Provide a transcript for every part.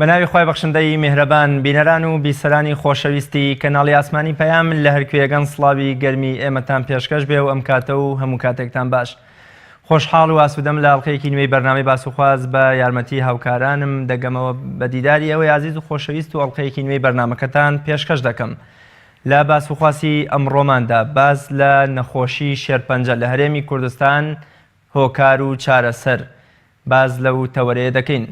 بە ناوی خوای بەخشندەی میهرەبان بینەران و بیسەرانی خۆشەویستی کەناڵی ئاسمانی پەیام لە هەرکوێگەن سڵاوی گەرمی ئێمەتان پێشکەش بێ و ئەم کاتە و هەموو کاتێکتان باش. خۆشحاڵ و ئاسوودەم لە ئەڵقەیەکی نوێی بەرنامەی باسوخواز بە یارمەتی هاوکارانم دەگەمەوە بە دیداری ئێوەی ئازیز و خۆشەویست و ئەڵقەیەکی نوێی بەرنامەکەتان پێشکەش دەکەم. لە باسوخواسی ئەمڕۆماندا باس لە نەخۆشی شێرپەنجە لە هەرێمی کوردستان هۆکار و چارەسەر باس لەو تەوەرەیە دەکەین.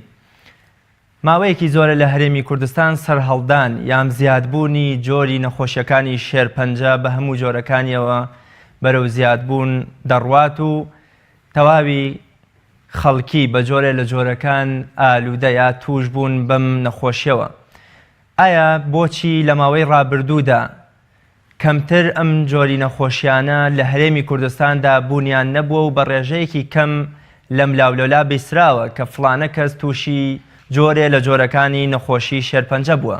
ماوەیەکی زۆرە لە هەرێمی کوردستان سەرهەڵدان یان زیادبوونی جۆری نەخۆشیەکانی شێرپەنجە بە هەموو جۆرەکانیەوە بەرەو زیادبوون دەڕوات و تەواوی خەڵکی بە جۆرێ لە جۆرەکان ئالوودە یا تووش بوون بەم نەخۆشیەوە. ئایا بۆچی لە ماوەی ڕابردوودا کەمتر ئەم جۆری نەخۆشیانە لە هەرێمی کوردستاندا بوونیان نەبووە و بە ڕێژەیەکی کەم لەملاولەولا بیستراوە کە فڵانە کەس تووشی جۆرێ لە جۆرەکانی نەخۆشی شێرپەنجە بووە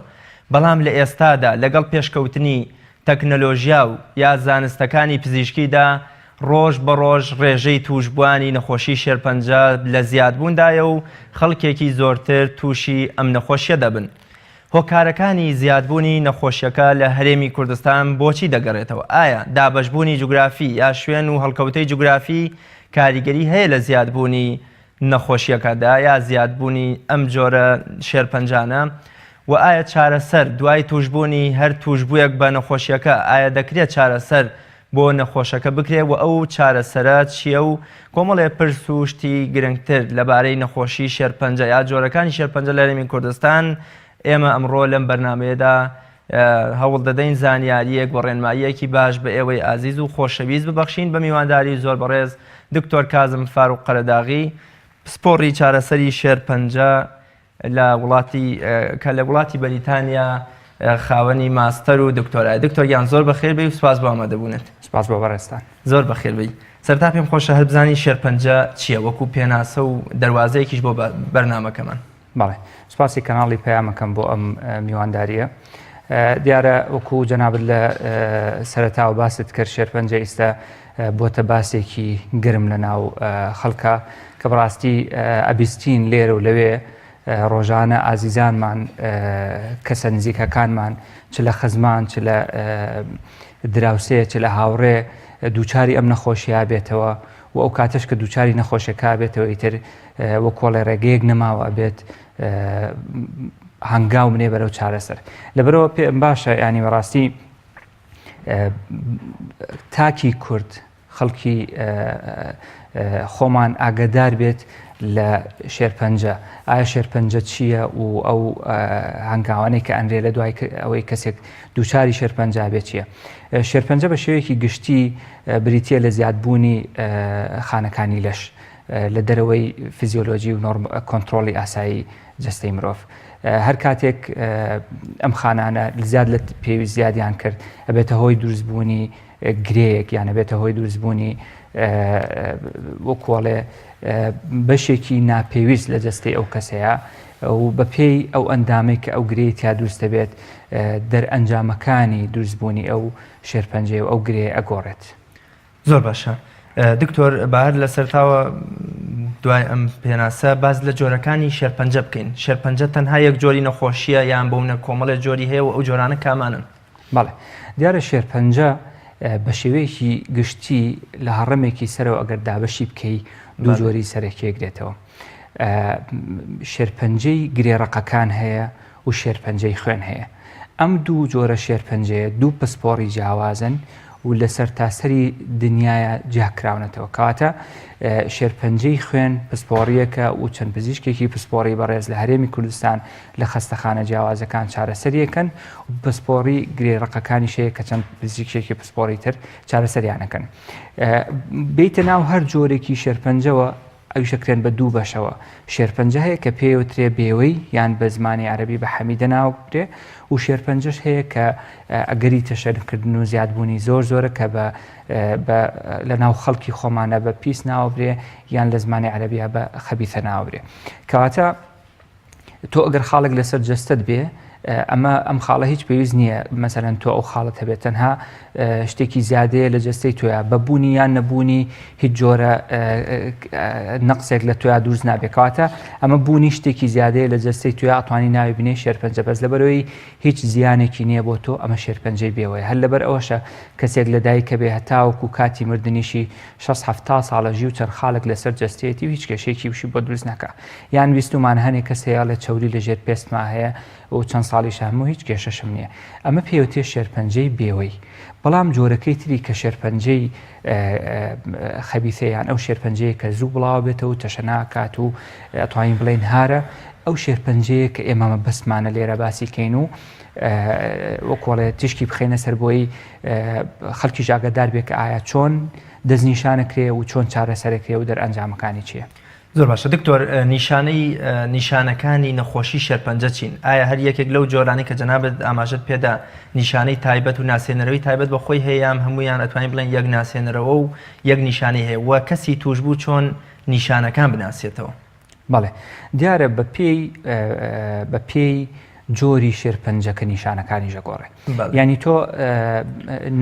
بەڵام لە ئێستادا لەگەڵ پێشکەوتنی تەکنەلۆژیا و یا زانستەکانی پزیشکیدا ڕۆژ بە ڕۆژ ڕێژەی تووشبووانی نەخۆشی شێرپەنجە لە زیادبووندایە و خەڵکێکی زۆرتر تووشی ئەم نەخۆشیە دەبن. هۆکارەکانی زیادبوونی نەخۆشیەکە لە هەرێمی کوردستان بۆچی دەگەڕێتەوە؟ ئایا دابەشبوونی جوگرافی یا شوێن و هەڵکەوتەی جوگرافی کاریگەری هەیە لە زیادبوونی نەخۆشیەکەدا یا زیادبوونی ئەم جۆرە شێرپەنجانە؟ وە ئایا چارەسەر دوای توشبوونی هەر توشبوویەک بە نەخۆشیەکە ئایا دەکرێت چارەسەر بۆ نەخۆشەکە بکرێت و ئەو چارەسەرە چییە و کۆمەڵێ پرس و شتی گرنگتر لەبارەی نەخۆشی شێرپەنجە یا جۆرەکانی شێرپەنجە لە هەرێمی کوردستان ئێمە ئەمڕۆ لەم بەرنامەیەدا هەوڵ دەدەین زانیارییەک و ڕێنماییەکی باش بە ئێوەی ئازیز و خۆشەویست ببەخشین بە میوانداری زۆر بەڕێز دکتۆر کازم فاروق قەرەداغی پسپۆڕی چارەسەری شێرپەنجە لە وڵاتی کە لە وڵاتی بەریتانیا خاوەنی ماستەر و دکتۆرای. دکتۆر گیان زۆر بەخێر بێی و سپاس بۆ ئامادەبوونت. سپاس بۆ بەڕێزتان. زۆر بەخێر بێی. سەرەتا پێم خۆشە هەر بزانین شێرپەنجە چییە وەکو پێناسە و دەروازەیەکیش بۆ بەرنامەکەمان. بەڵێ سپاسی کەناڵی پەیامەکەم بۆ ئەم میوانداریە. دیارە وەکو جەنابت لە سەرەتاوە باست کرد شێرپەنجە ئیستا بۆتە باسێکی گەرم لە ناو خەڵکا کە بەڕاستی ئەبیستین لێرە و لەوێ ڕۆژانە ئازیزانمان کەسە نزیکەکانمان چ لە خزمان چ لە دراوسێ چ لە هاوڕێ دووچاری ئەم نەخۆشییا بێتەوە و ئەو کاتەش کە دووچاری نەخۆشیەکە بێتەوە ئیتر وەکۆڵێ ڕێگەیەک نەماوە ئەبێت هەنگاو بنێ بەرەو چارەسەر لەبەرەوە پێم باشە ینی بەڕاستی تاکی کورد خەڵکی خۆمان ئاگدار بێت لە شێرپەنجە ئایا شێرپەنجە چییە و ئەو هەنگاوانەی کە ئەنرێ لە دوای ئەوەی کەسێک دووچاری شێرپەنجا بێت چییە شێرپەنجە بە شێوەیەکی گشتی بریتە لە زیادبوونی خانەکانی لەش لە دەرەوەی فیزیۆلۆژی و نۆرم کۆنتترۆلی ئاسایی جەستەی مرۆڤ. هەر کاتێک ئەم خانانە زیاد لە پێویست زیادیان کرد ئەبێتە هۆی دروستبوونی گرەیەک یان ئەبێتە هۆی دروستبوونی وەکوڵێ بەشێکی ناپێویست لە جەستەی ئەو کەسەیە و بەپێی ئەو ئەندامەی کە ئەو گرێی تیا دروست دەبێت دەرئەنجامەکانی دروستبوونی ئەو شێرپەنجەی و ئەو گرێ ئەگۆڕێت. زۆر باشە دکتۆر با هەر لە سەرتاوە دوای ئەم پێناسە باس لە جۆرەکانی شێرپەنجە بکەین شێرپەنجە تەنها یەک جۆری نەخۆشیە یان بۆ منە کۆمەڵێ جۆری هەیە و ئەو جۆرانە کامانن؟ بەڵێ دیارە شێرپەنجە بە شێوەیەکی گشتی لە هەڕەمێکی سەرەوە ئەگەر دابەشی بکەی دوو جۆری سەرەکیەگرێتەوە شێرپەنجەی گرێ ڕەقەکان هەیە و شێرپەنجەی خوێن هەیە. ئەم دوو جۆرە شێرپەنجەیە دوو پسپۆڕی جیاوازن و لە سەرتاسەری دنیایا جیاکراونەتەوە. کەواتە شێرپەنجەی خوێن پسپۆڕییەکە و چەند پزیشکێکی پسپۆڕی بەڕێز لە هەرێمی کوردستان لە خەستەخانە جیاوازەکان چارەسەریەکەن و پسپۆڕی گرێ ڕەقەکانیش هەیە کە چەند پزیشکێکی پسپۆڕی تر چارەسەریانەکەن. بێیتە ناو هەر جۆرێکی شێرپەنجەوە ئەویش ئەکرێن بە دوو بەشەوە، شێرپەنجە هەیە کە پێی ئەوترێ بێوەی یان بە زمانی عەرەبی بە حەمیدە ناوبرێ و شێرپەنجەش هەیە کە ئەگەری تەشەنکردن و زیادبوونی زۆر زۆرە کە بە بە لە ناو خەڵکی خۆمانە بە پیس ناوبرێ یان لە زمانی عەرەبیە بە خەبیثە ناوبرێ کەواتە تۆ ئەگەر خاڵێک لەسەر جەستەت بێ. ئەمە ئەم خاڵە هیچ پێویست نییە مەسەلەن تۆ ئەو خاڵت هەبێت تەنها شتێکی زیادەیە لە جەستەی تۆیا بە بوونی یان نەبوونی هیچ جۆرە نەقسێک لە تۆیا دروست نابێت کەواتە ئەمە بوونی شتێکی زیادەیە لە جەستەی تۆیا ئەتوانی ناوی بنێ شێرپەنجە بەس لەبەرەوەی هیچ زیانێکی نییە بۆ تۆ ئەمە شێرپەنجەی بێوەیە هەر لەبەر ئەوەشە کەسێک لە دایکە بێ هەتاوەکو کاتی مردنیشی 6 هەفتا ساڵە ژی و چەند خاڵێک لەسەر جەستەیەتی و هیچ کێشەیەکی وشی بۆ دروست ناکا یان ویستومان هەنێ کەس هەیە ئەڵێ چەوری لە ژێر پێستما هەیە و چەند ساڵیشە هەموو هیچ کێشەشم نییە ئەمە پێوتێ شێرپەنجەی بێوەی بەڵام جۆرەکەی تری کە شێرپەنجەی خەبیثە یان ئەو شێرپەنجەیە کە زوو بڵاوە بێتەوە و تەشە ناکات و ئەتوانین بڵێین هارە ئەو شێرپەنجەیە کە ئێمە مەبەستمانە لێرە باسی کەین و وەکۆڵێ تیشکی بخەینە سەر بۆی خەڵکیش ئاگادار بێ کە ئایا چۆن دەستنیشانەکرێ و چۆن چارەسەرەکرێ و دەرئەنجامەکانی چییە. زۆر باشە دکتۆر نیشانەی نیشانەکانی نەخۆشی شێرپەنجە چین؟ ئایا هەر یەکێک لەو جۆرانەی کە جەنابت ئاماژەت پێدا نیشانەی تایبەت و ناسێنەرەوەی تایبەت بە خۆی هەیە یان هەموویان ئەتوانین بڵێن یەک ناسێنەرەوە و یەک نیشانەی هەیە و کەسی تووشبوو چۆن نیشانەکان بناسێتەوە؟ بەڵێ دیارە بە پێی بە پێی جۆری شێرپەنجەکە نیشانەکانیش ئەگۆڕێ یانی تۆ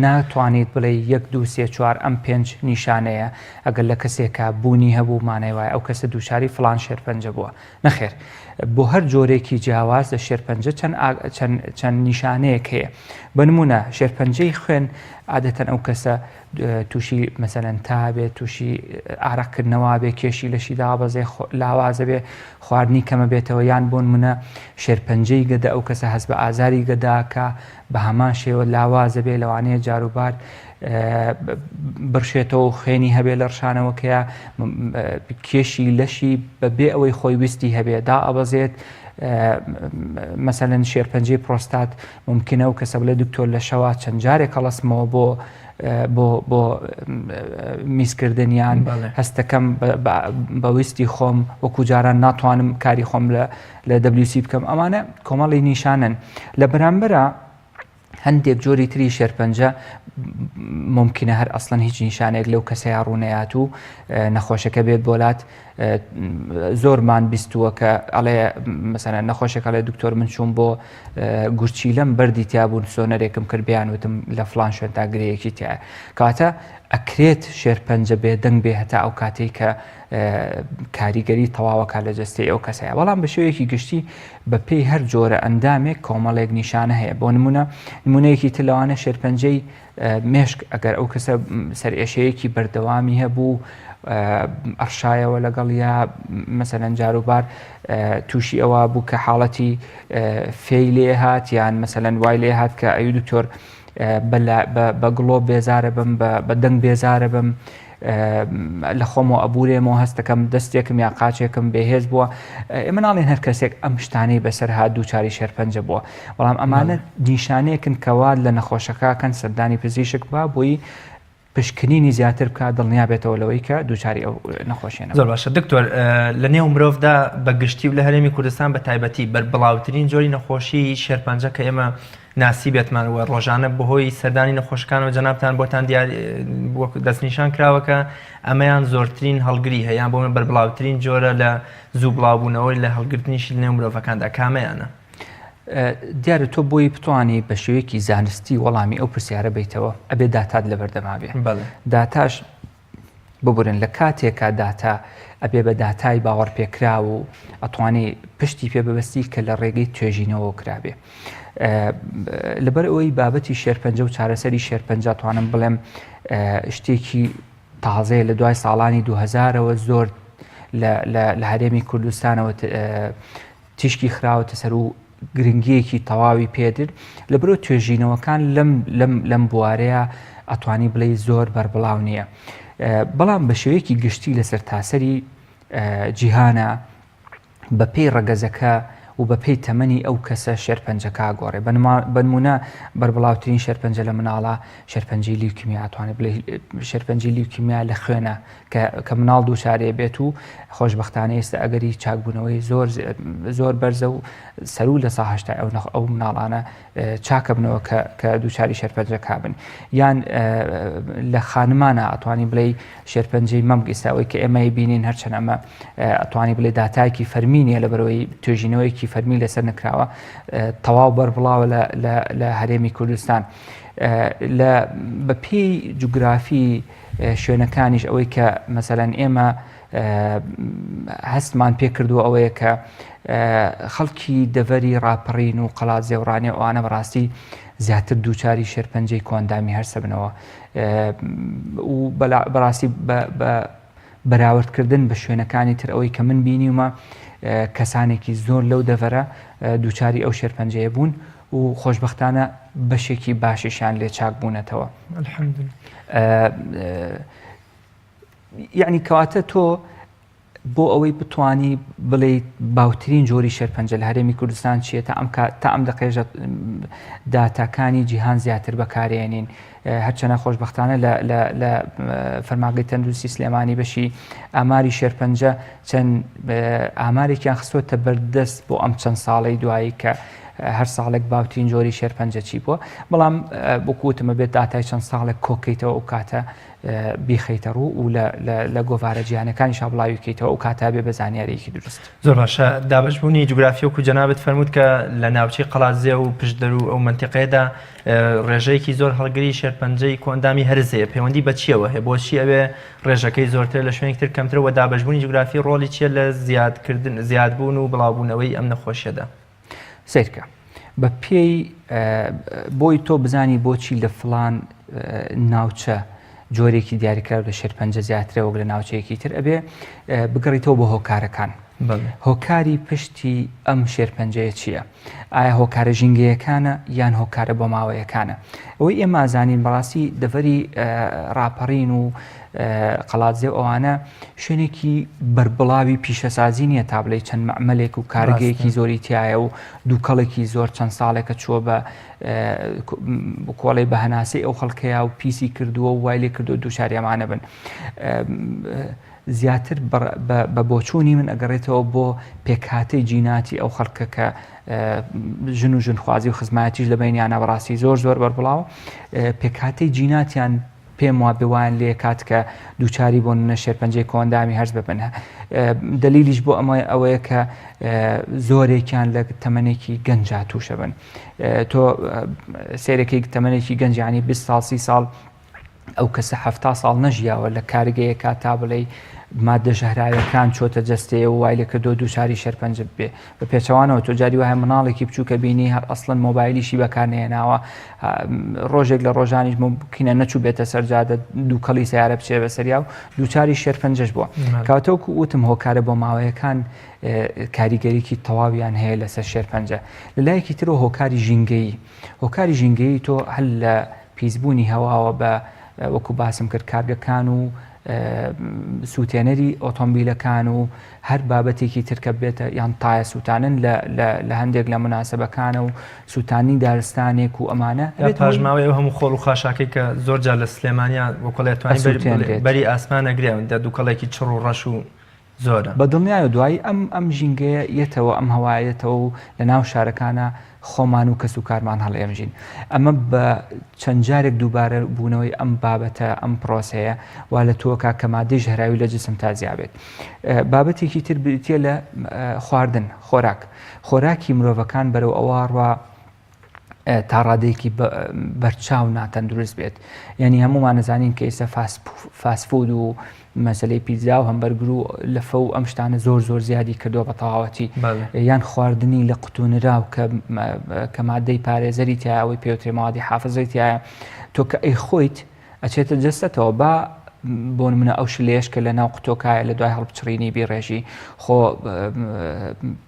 ناتوانیت بڵێ یەک دو سێ چوار ئەم پێنج نیشانەیە ئەگەر لە کەسێکە بوونی هەبوو مانای وایە ئەو کەسە دووچاری فلان شێرپەنجە بووە نەخێر بۆ هەر جۆرێکی جیاواز لە شێرپەنجە چەند چەند نیشانەیەک هەیە بە نمونە شێرپەنجەی خوێن عادەتەن ئەو کەسە تووشی مەسەلەن تا بێت تووشی ئارەقکردنەوە بێ کێشی لەشی دابەزێ لاوازە بێ خواردنی کەمە بێتەوە یان بۆ نمونە شێرپەنجەی گەدە ئەو کەسە هەست بە ئازاری گەداکە بە هەمان شێوە لاوازە بێ لەوانەیە جاروبار بڕشێتەوە و خوێنی هەبێ لە ڕشانەوەکەیە کێشی لەشی بە بێ ئەوەی خۆی ویستی هەبێ دا ئەبەزێت مەسەلەن شێرپەنجەی پرۆستات ممکنە و کەسە بڵێ دکتۆر لە شەوا چەند جارێک هەڵەسمەوە بۆ بۆ بۆ میزکردن یان هەستەکەم بە ویستی خۆم وەکو جاران ناتوانم کاری خۆم لە لە WC بکەم ئەمانە کۆمەڵی نیشانن لە بەرامبەرە هەندێک جۆری تری شێرپەنجە ممکنە هەر ئەسڵەن هیچ نیشانێک لەو کەسەیە ڕوونەیات و نەخۆشەکە بێت بۆلات زۆرمان بیستووە کە ئەڵێ مەسەلەن نەخۆشێک ئەڵێ دکتۆر من چووم بۆ گورچیلەم بەردی تیابوون سۆنەرێکم کرد بیان وتم لە فلان شوێن تا گرەیەکی تایە کاتە ئەکرێت شێرپەنجە بێدەنگ بێ هەتا ئەو کاتێک کە کاریگەری تەواوەکە لە جەستەی ئەو کەسەیە بەڵام بە شێوەیەکی گشتی بە پێی هەر جۆرە ئەندامێک کۆمەڵێک نیشانە هەیە بۆ نمونە نمونەیەکی تر لەوانە شێرپەنجەی مێشک ئەگەر ئەو کەسە سەرئێشەیەکی بەردەوامی هەبوو ئەڕشایەوە لەگەڵ یا مەسەلەن جاروبار تووشی ئەوە بوو کە حاڵەتی فێی لێ هات یان مەسەلەن وای لێ هات کە ئەوی دکتۆر بە گڵۆ بێزارە بم بە دەنگ بێزارە بم لە خۆمەوە ئەبورێمەوە هەستەکەم دەستێکم یا قاچێکم بێهێز بووە ئێمە ناڵێن هەر کەسێک ئەم شتانەی بەسەر هات دووچاری شێرپەنجە بووە بەڵام ئەمانە نیشانەیەکن کەوا لە نەخۆشەکە کەن سەردانی پزیشک با بۆی پشکنینی زیاتر بکات دڵنیا بێتەوە لەوەی کە دووچاری ئەو نەخۆشیە زۆر باشە دکتۆر لە نێو مرۆڤدا بە گشتی و لە هەرێمی کوردستان بە تایبەتی بەربڵاوترین جۆری نەخۆشی شێرپەنجە کە ئێمە ناسیبێتمان و ڕۆژانە بەهۆی سەردانی نەخۆشەکانەوە جەنابتان بۆتان دیار دەستنیشان کراوە کە ئەمەیان زۆرترین هەڵگری هەیە یان بۆ من بەربڵاوترین جۆرە لە زوو بڵاوبوونەوەی لە هەڵگرتنیشی لەنێو مرۆڤەکاندا کامەیانە؟ دیارە تۆ بۆی بتانی بە شێوەیەکی زانستی وەڵامی ئەو پرسیارە بیتەوە ئەبێ داتات لەبەردەما بێ داتاش ببورن لە کاتێکا داتا ئەبێ بە داتای باوەڕپێکراو و ئەتوانی پشتی پێ ببەستی کە لە ڕێگەی توێژینەوە کرابێ. لەبەر ئەوەی بابەتی شێرپەنجە و چارەسەری شێرپەنجە توانم بڵێم شتێکی تازەیە لە دوای ساڵانی 2000ەوە زۆر لە هەرێمی کوردستانەوە تیشکی خراوەتە سەر و گرنگیەکی تەواوی پێدر لە برۆ توێژینەوەکان لەم لەم لەم بوارەیە ئەتوانی بڵێ زۆر بەربڵاو نییە بەڵام بە شێوەیەکی گشتی لەسەر تاسەری جیهانە بە پێی ڕەگەزەکە و بە پێی تەمەنی ئەو کەسە شێرپەنجەکە گۆڕێ بەنمونە بەربڵاوترین شێرپەنجە لە مناڵە شێرپەنجەی لیوکیمیا ئەتوانێت بڵێ شێرپەنجەی لیوکیمیا لە خوێنە کە کە مناڵ دووچارێ بێت و خۆشببختانە ئێستا ئەگەری چاکبوونەوەی زۆر زۆر بەرزە و سەرو لە ساهشتا ئەو نەخ ئەو مناڵانە چاکە بنەوە کە کە دووچاری شێرپەنجەکە بن یان لە خانمانە ئەتوانی بڵێ شێرپەنجەی مەمک ئێستا ئەوەی کە ئێمە بینین هەرچەند ئەمە ئەتوانی بڵێ داتایەکی فەرمی نییە لە بەرەوەی توێژینەوەیەکی توێژینەوەیەکی فەرمی لەسەر نەکراوە تەواو بەربڵاوە لە هەرێمی کوردستان لە بە پێی جوگرافی شوێنەکانیش ئەوەی کە مەسەلەن ئێمە هەستمان پێ کردووە ئەوەیە کە خەڵکی دەڤەری ڕاپەڕین و قەڵادزێ و ڕانیە ئەوانە بەڕاستی زیاتر دووچاری شێرپەنجەی کۆئەندامی هەرسە بنەوە و بەڕاستی بە بەراوردکردن بە شوێنەکانی تر ئەوەی کە من بینیومە کەسانێکی زۆر لەو دەڤەرە دووچاری ئەو شێرپەنجەیە بوون و خۆشبەختانە بەشێکی باشیشیان لێ چاک بوونەتەوە. یعنی کەواتە تۆ بۆ ئەوەی بتانی بڵێیت باوترین جۆری شێرپەنجە لە هەرێمی کوردستان چییە تا ئەم تا ئەم دەقێژە داتاکانی جیهان زیاتر بەکارێنین هەرچەنە خۆشببختانە لە فەرماگەی تەندروستی سلێمانی بەشی ئاماری شێرپەنجە چەند ئامارێکیان خستووەتە بەردەست بۆ ئەم چەند ساڵەی دوایی کە هەر ساڵێک باوترین جۆری شێرپەنجە چی بووە بەڵام بکوتمە بێت داتای چەند ساڵێک کۆکەیتەوە ئەو کاتە بیخەیتە ڕوو و لە گۆڤارە جیهانەکانیشا بڵاوی کەیتەوە ئەو کاتە بێ بە زانیاریەکی دروست. زۆر باشە دابەشبوونی جوگرافی وەکو جەنابت فەرمووت کە لە ناوچەی قەڵادزێ و پشدەر و ئەو مەنتیقەیەدا ڕێژەیەکی زۆر هەڵگری شێرپەنجەی کۆئەندامی هەرس هەیە پەیوەندی بە چییەوە هەیە بۆچی ئەوێ ڕێژەکەی زۆرترە لە شوێنێکی تر کەمترە و دابەشبوونی جوگرافی ڕۆڵی چییە لە زیادکردن زیادبوون و بڵاوبوونەوەی ئەم نەخۆشیەدا؟ سەیرکە بە پێی بۆی تۆ بزانی بۆچی لە فلان ناوچە جۆرێکی دیاریکراو لە شێرپەنجە زیاترە وەک لە ناوچەیەکی تر ئەبێ بگەڕیتەوە بۆ هۆکارەکان هۆکاری پشتی ئەم شێرپەنجەیە چییە؟ ئایا هۆکارە ژینگەیەکانە یان هۆکارە بۆماوەیەکانە؟ ئەوەی ئێمە ئەزانین بەڕاستی دەڤەری ڕاپەڕین و قەڵادزێ و ئەوانە شوێنێکی بەربڵاوی پیشەسازی نییە تا بڵێی چەند مەعمەلێک و کارگەیەکی زۆری تایە و دووکەڵێکی زۆر چەند ساڵێکە چووە بە کۆڵی بە هەناسەی ئەو خەڵکەیە و پیسی کردووە و وای لێ کردو دووچاری ئەمانە بن. زیاتر بە بۆچوونی من ئەگەڕێتەوە بۆ پێکهاتەی جیناتی ئەو خەڵکە کە ژن و ژنخوازی و خزمایەتیش لە بینیانە بەڕاستی زۆر زۆر بەربڵاوە پێکهاتەی جیناتیان پێم وابێ وایان لێ کات کە دووچاری بۆ نە شێرپەنجەی کۆئەندامی هەرس ببن دلیلیش بۆ ئەمە ئەوەیە کە زۆرێکیان لە تەمەنێکی گەنجا تووشە بن تۆ سێرەکەی تەمەنێکی گەنجانی 20 ساڵ سی ساڵ ئەو کەسە 70 ساڵ نەژیاوە لە کارگەیەکا تا بڵێی مادە ژەهراویەکان چۆتە جەستەیە و وای لێکردووە دووچاری شێرپەنجە ببێ بە پێچەوانەوە تۆ جاری وایە مناڵێکی بچووکە بینی هەر ئەسڵەن مۆبایلیشی بەکار نەهێناوە ڕۆژێک لە ڕۆژانیش ممکنە نەچوو بێتە سەر جادە دووکەڵی سیارە بچێ بەسەریا و دووچاری شێرپەنجەش بووە کاتۆک وتم هۆکارە بۆ ماوەیەکان کاریگەریکی تەواویان هەیە لەسەر شێرپەنجە لە لایەکی ترەوە هۆکاری ژینگەیی هۆکاری ژینگەیی تۆ هەر لە پیسبوونی هەواوە بە وەکو باسم کرد کارگەکان و سووتێنەری ئۆتۆمبیلەکان و هەر بابەتێکی تر کە بێتە یان تایە سووتانن لە هەندێک لە مناسبەکانە و سووتانی دارستانێک و ئەمانە پاشماوەی ئەو هەموو خۆڵ و خاشاکەی کە زۆر جار لە سلێمانیا وەکڵێتوانی بەری ئاسمانە گرێ دووکەڵێکی چڕ و ڕەش و زۆرە. بە دڵنیایەوە دوایی ئەم ئەم ژینگەیە یەتەوە ئەم هەوایە یەتەوە و لە ناو شارەکانا خۆمان و کەس و کارمان هەڵئێمژین. ئەمە بە چەند جارێک دووبارە بوونەوەی ئەم بابەتە ئەم پرۆسەیە وا لە تۆ کا کە مادەی ژەهراوی لە جسمتا زیا بێت. بابەتێکی تر بریتیە لە خواردن، خۆراک. خۆراکی مرۆڤەکان بەرەو ئەوە ڕوا تا ڕادەیەکی بەرچاو ناتەندروست بێت یعنی هەمومان نەزانین کە ئێستا فاست فود و مەسلەی پیتزا و هەمبەرگر و لەفە و ئەم شتانە زۆر زۆر زیادی کردووە بە تەواوەتی یان خواردنی لە قوتونراو کە کە مادەی پارێزەری تایە ئەوەی پێوترێ مادی حافزەی تایە تۆ کە ئەی خۆیت ئەچێتە جەستەتەوە با بۆ نمونە ئەو شلەیەش کە لە ناو قوتۆکایە لە دوای هەڵپچڕینی بیڕێژی خۆ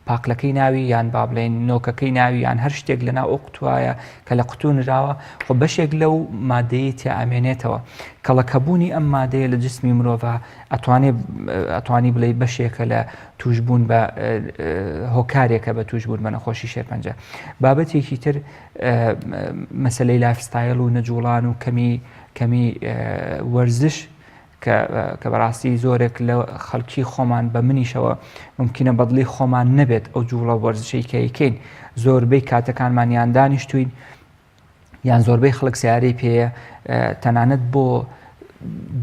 پاقلەکەی ناوی یان با بڵێین نۆکەکەی ناوی یان هەر شتێک لە ناو ئەو قوتوایە کە لە قوتو نراوە خۆ بەشێک لەو مادەیە تیا ئەمێنێتەوە کەڵەکەبوونی ئەم مادەیە لە جسمی مرۆڤ ئەتوانێ ئەتوانی بڵێ بەشێکە لە توشبوون بە هۆکارێکە بە توشبوون بە نەخۆشی شێرپەنجە بابەتێکی تر مەسلەی lifestyle و نەجوڵان و کەمی کەمی وەرزش کە کە بەڕاستی زۆرێک لە خەڵکی خۆمان بە منیشەوە ممکنە بەدڵی خۆمان نەبێت ئەو جوڵە وەرزشەی کە یکەین زۆربەی کاتەکانمان یان دانیشتوین یان زۆربەی خەڵک سیارەی پێیە تەنانەت بۆ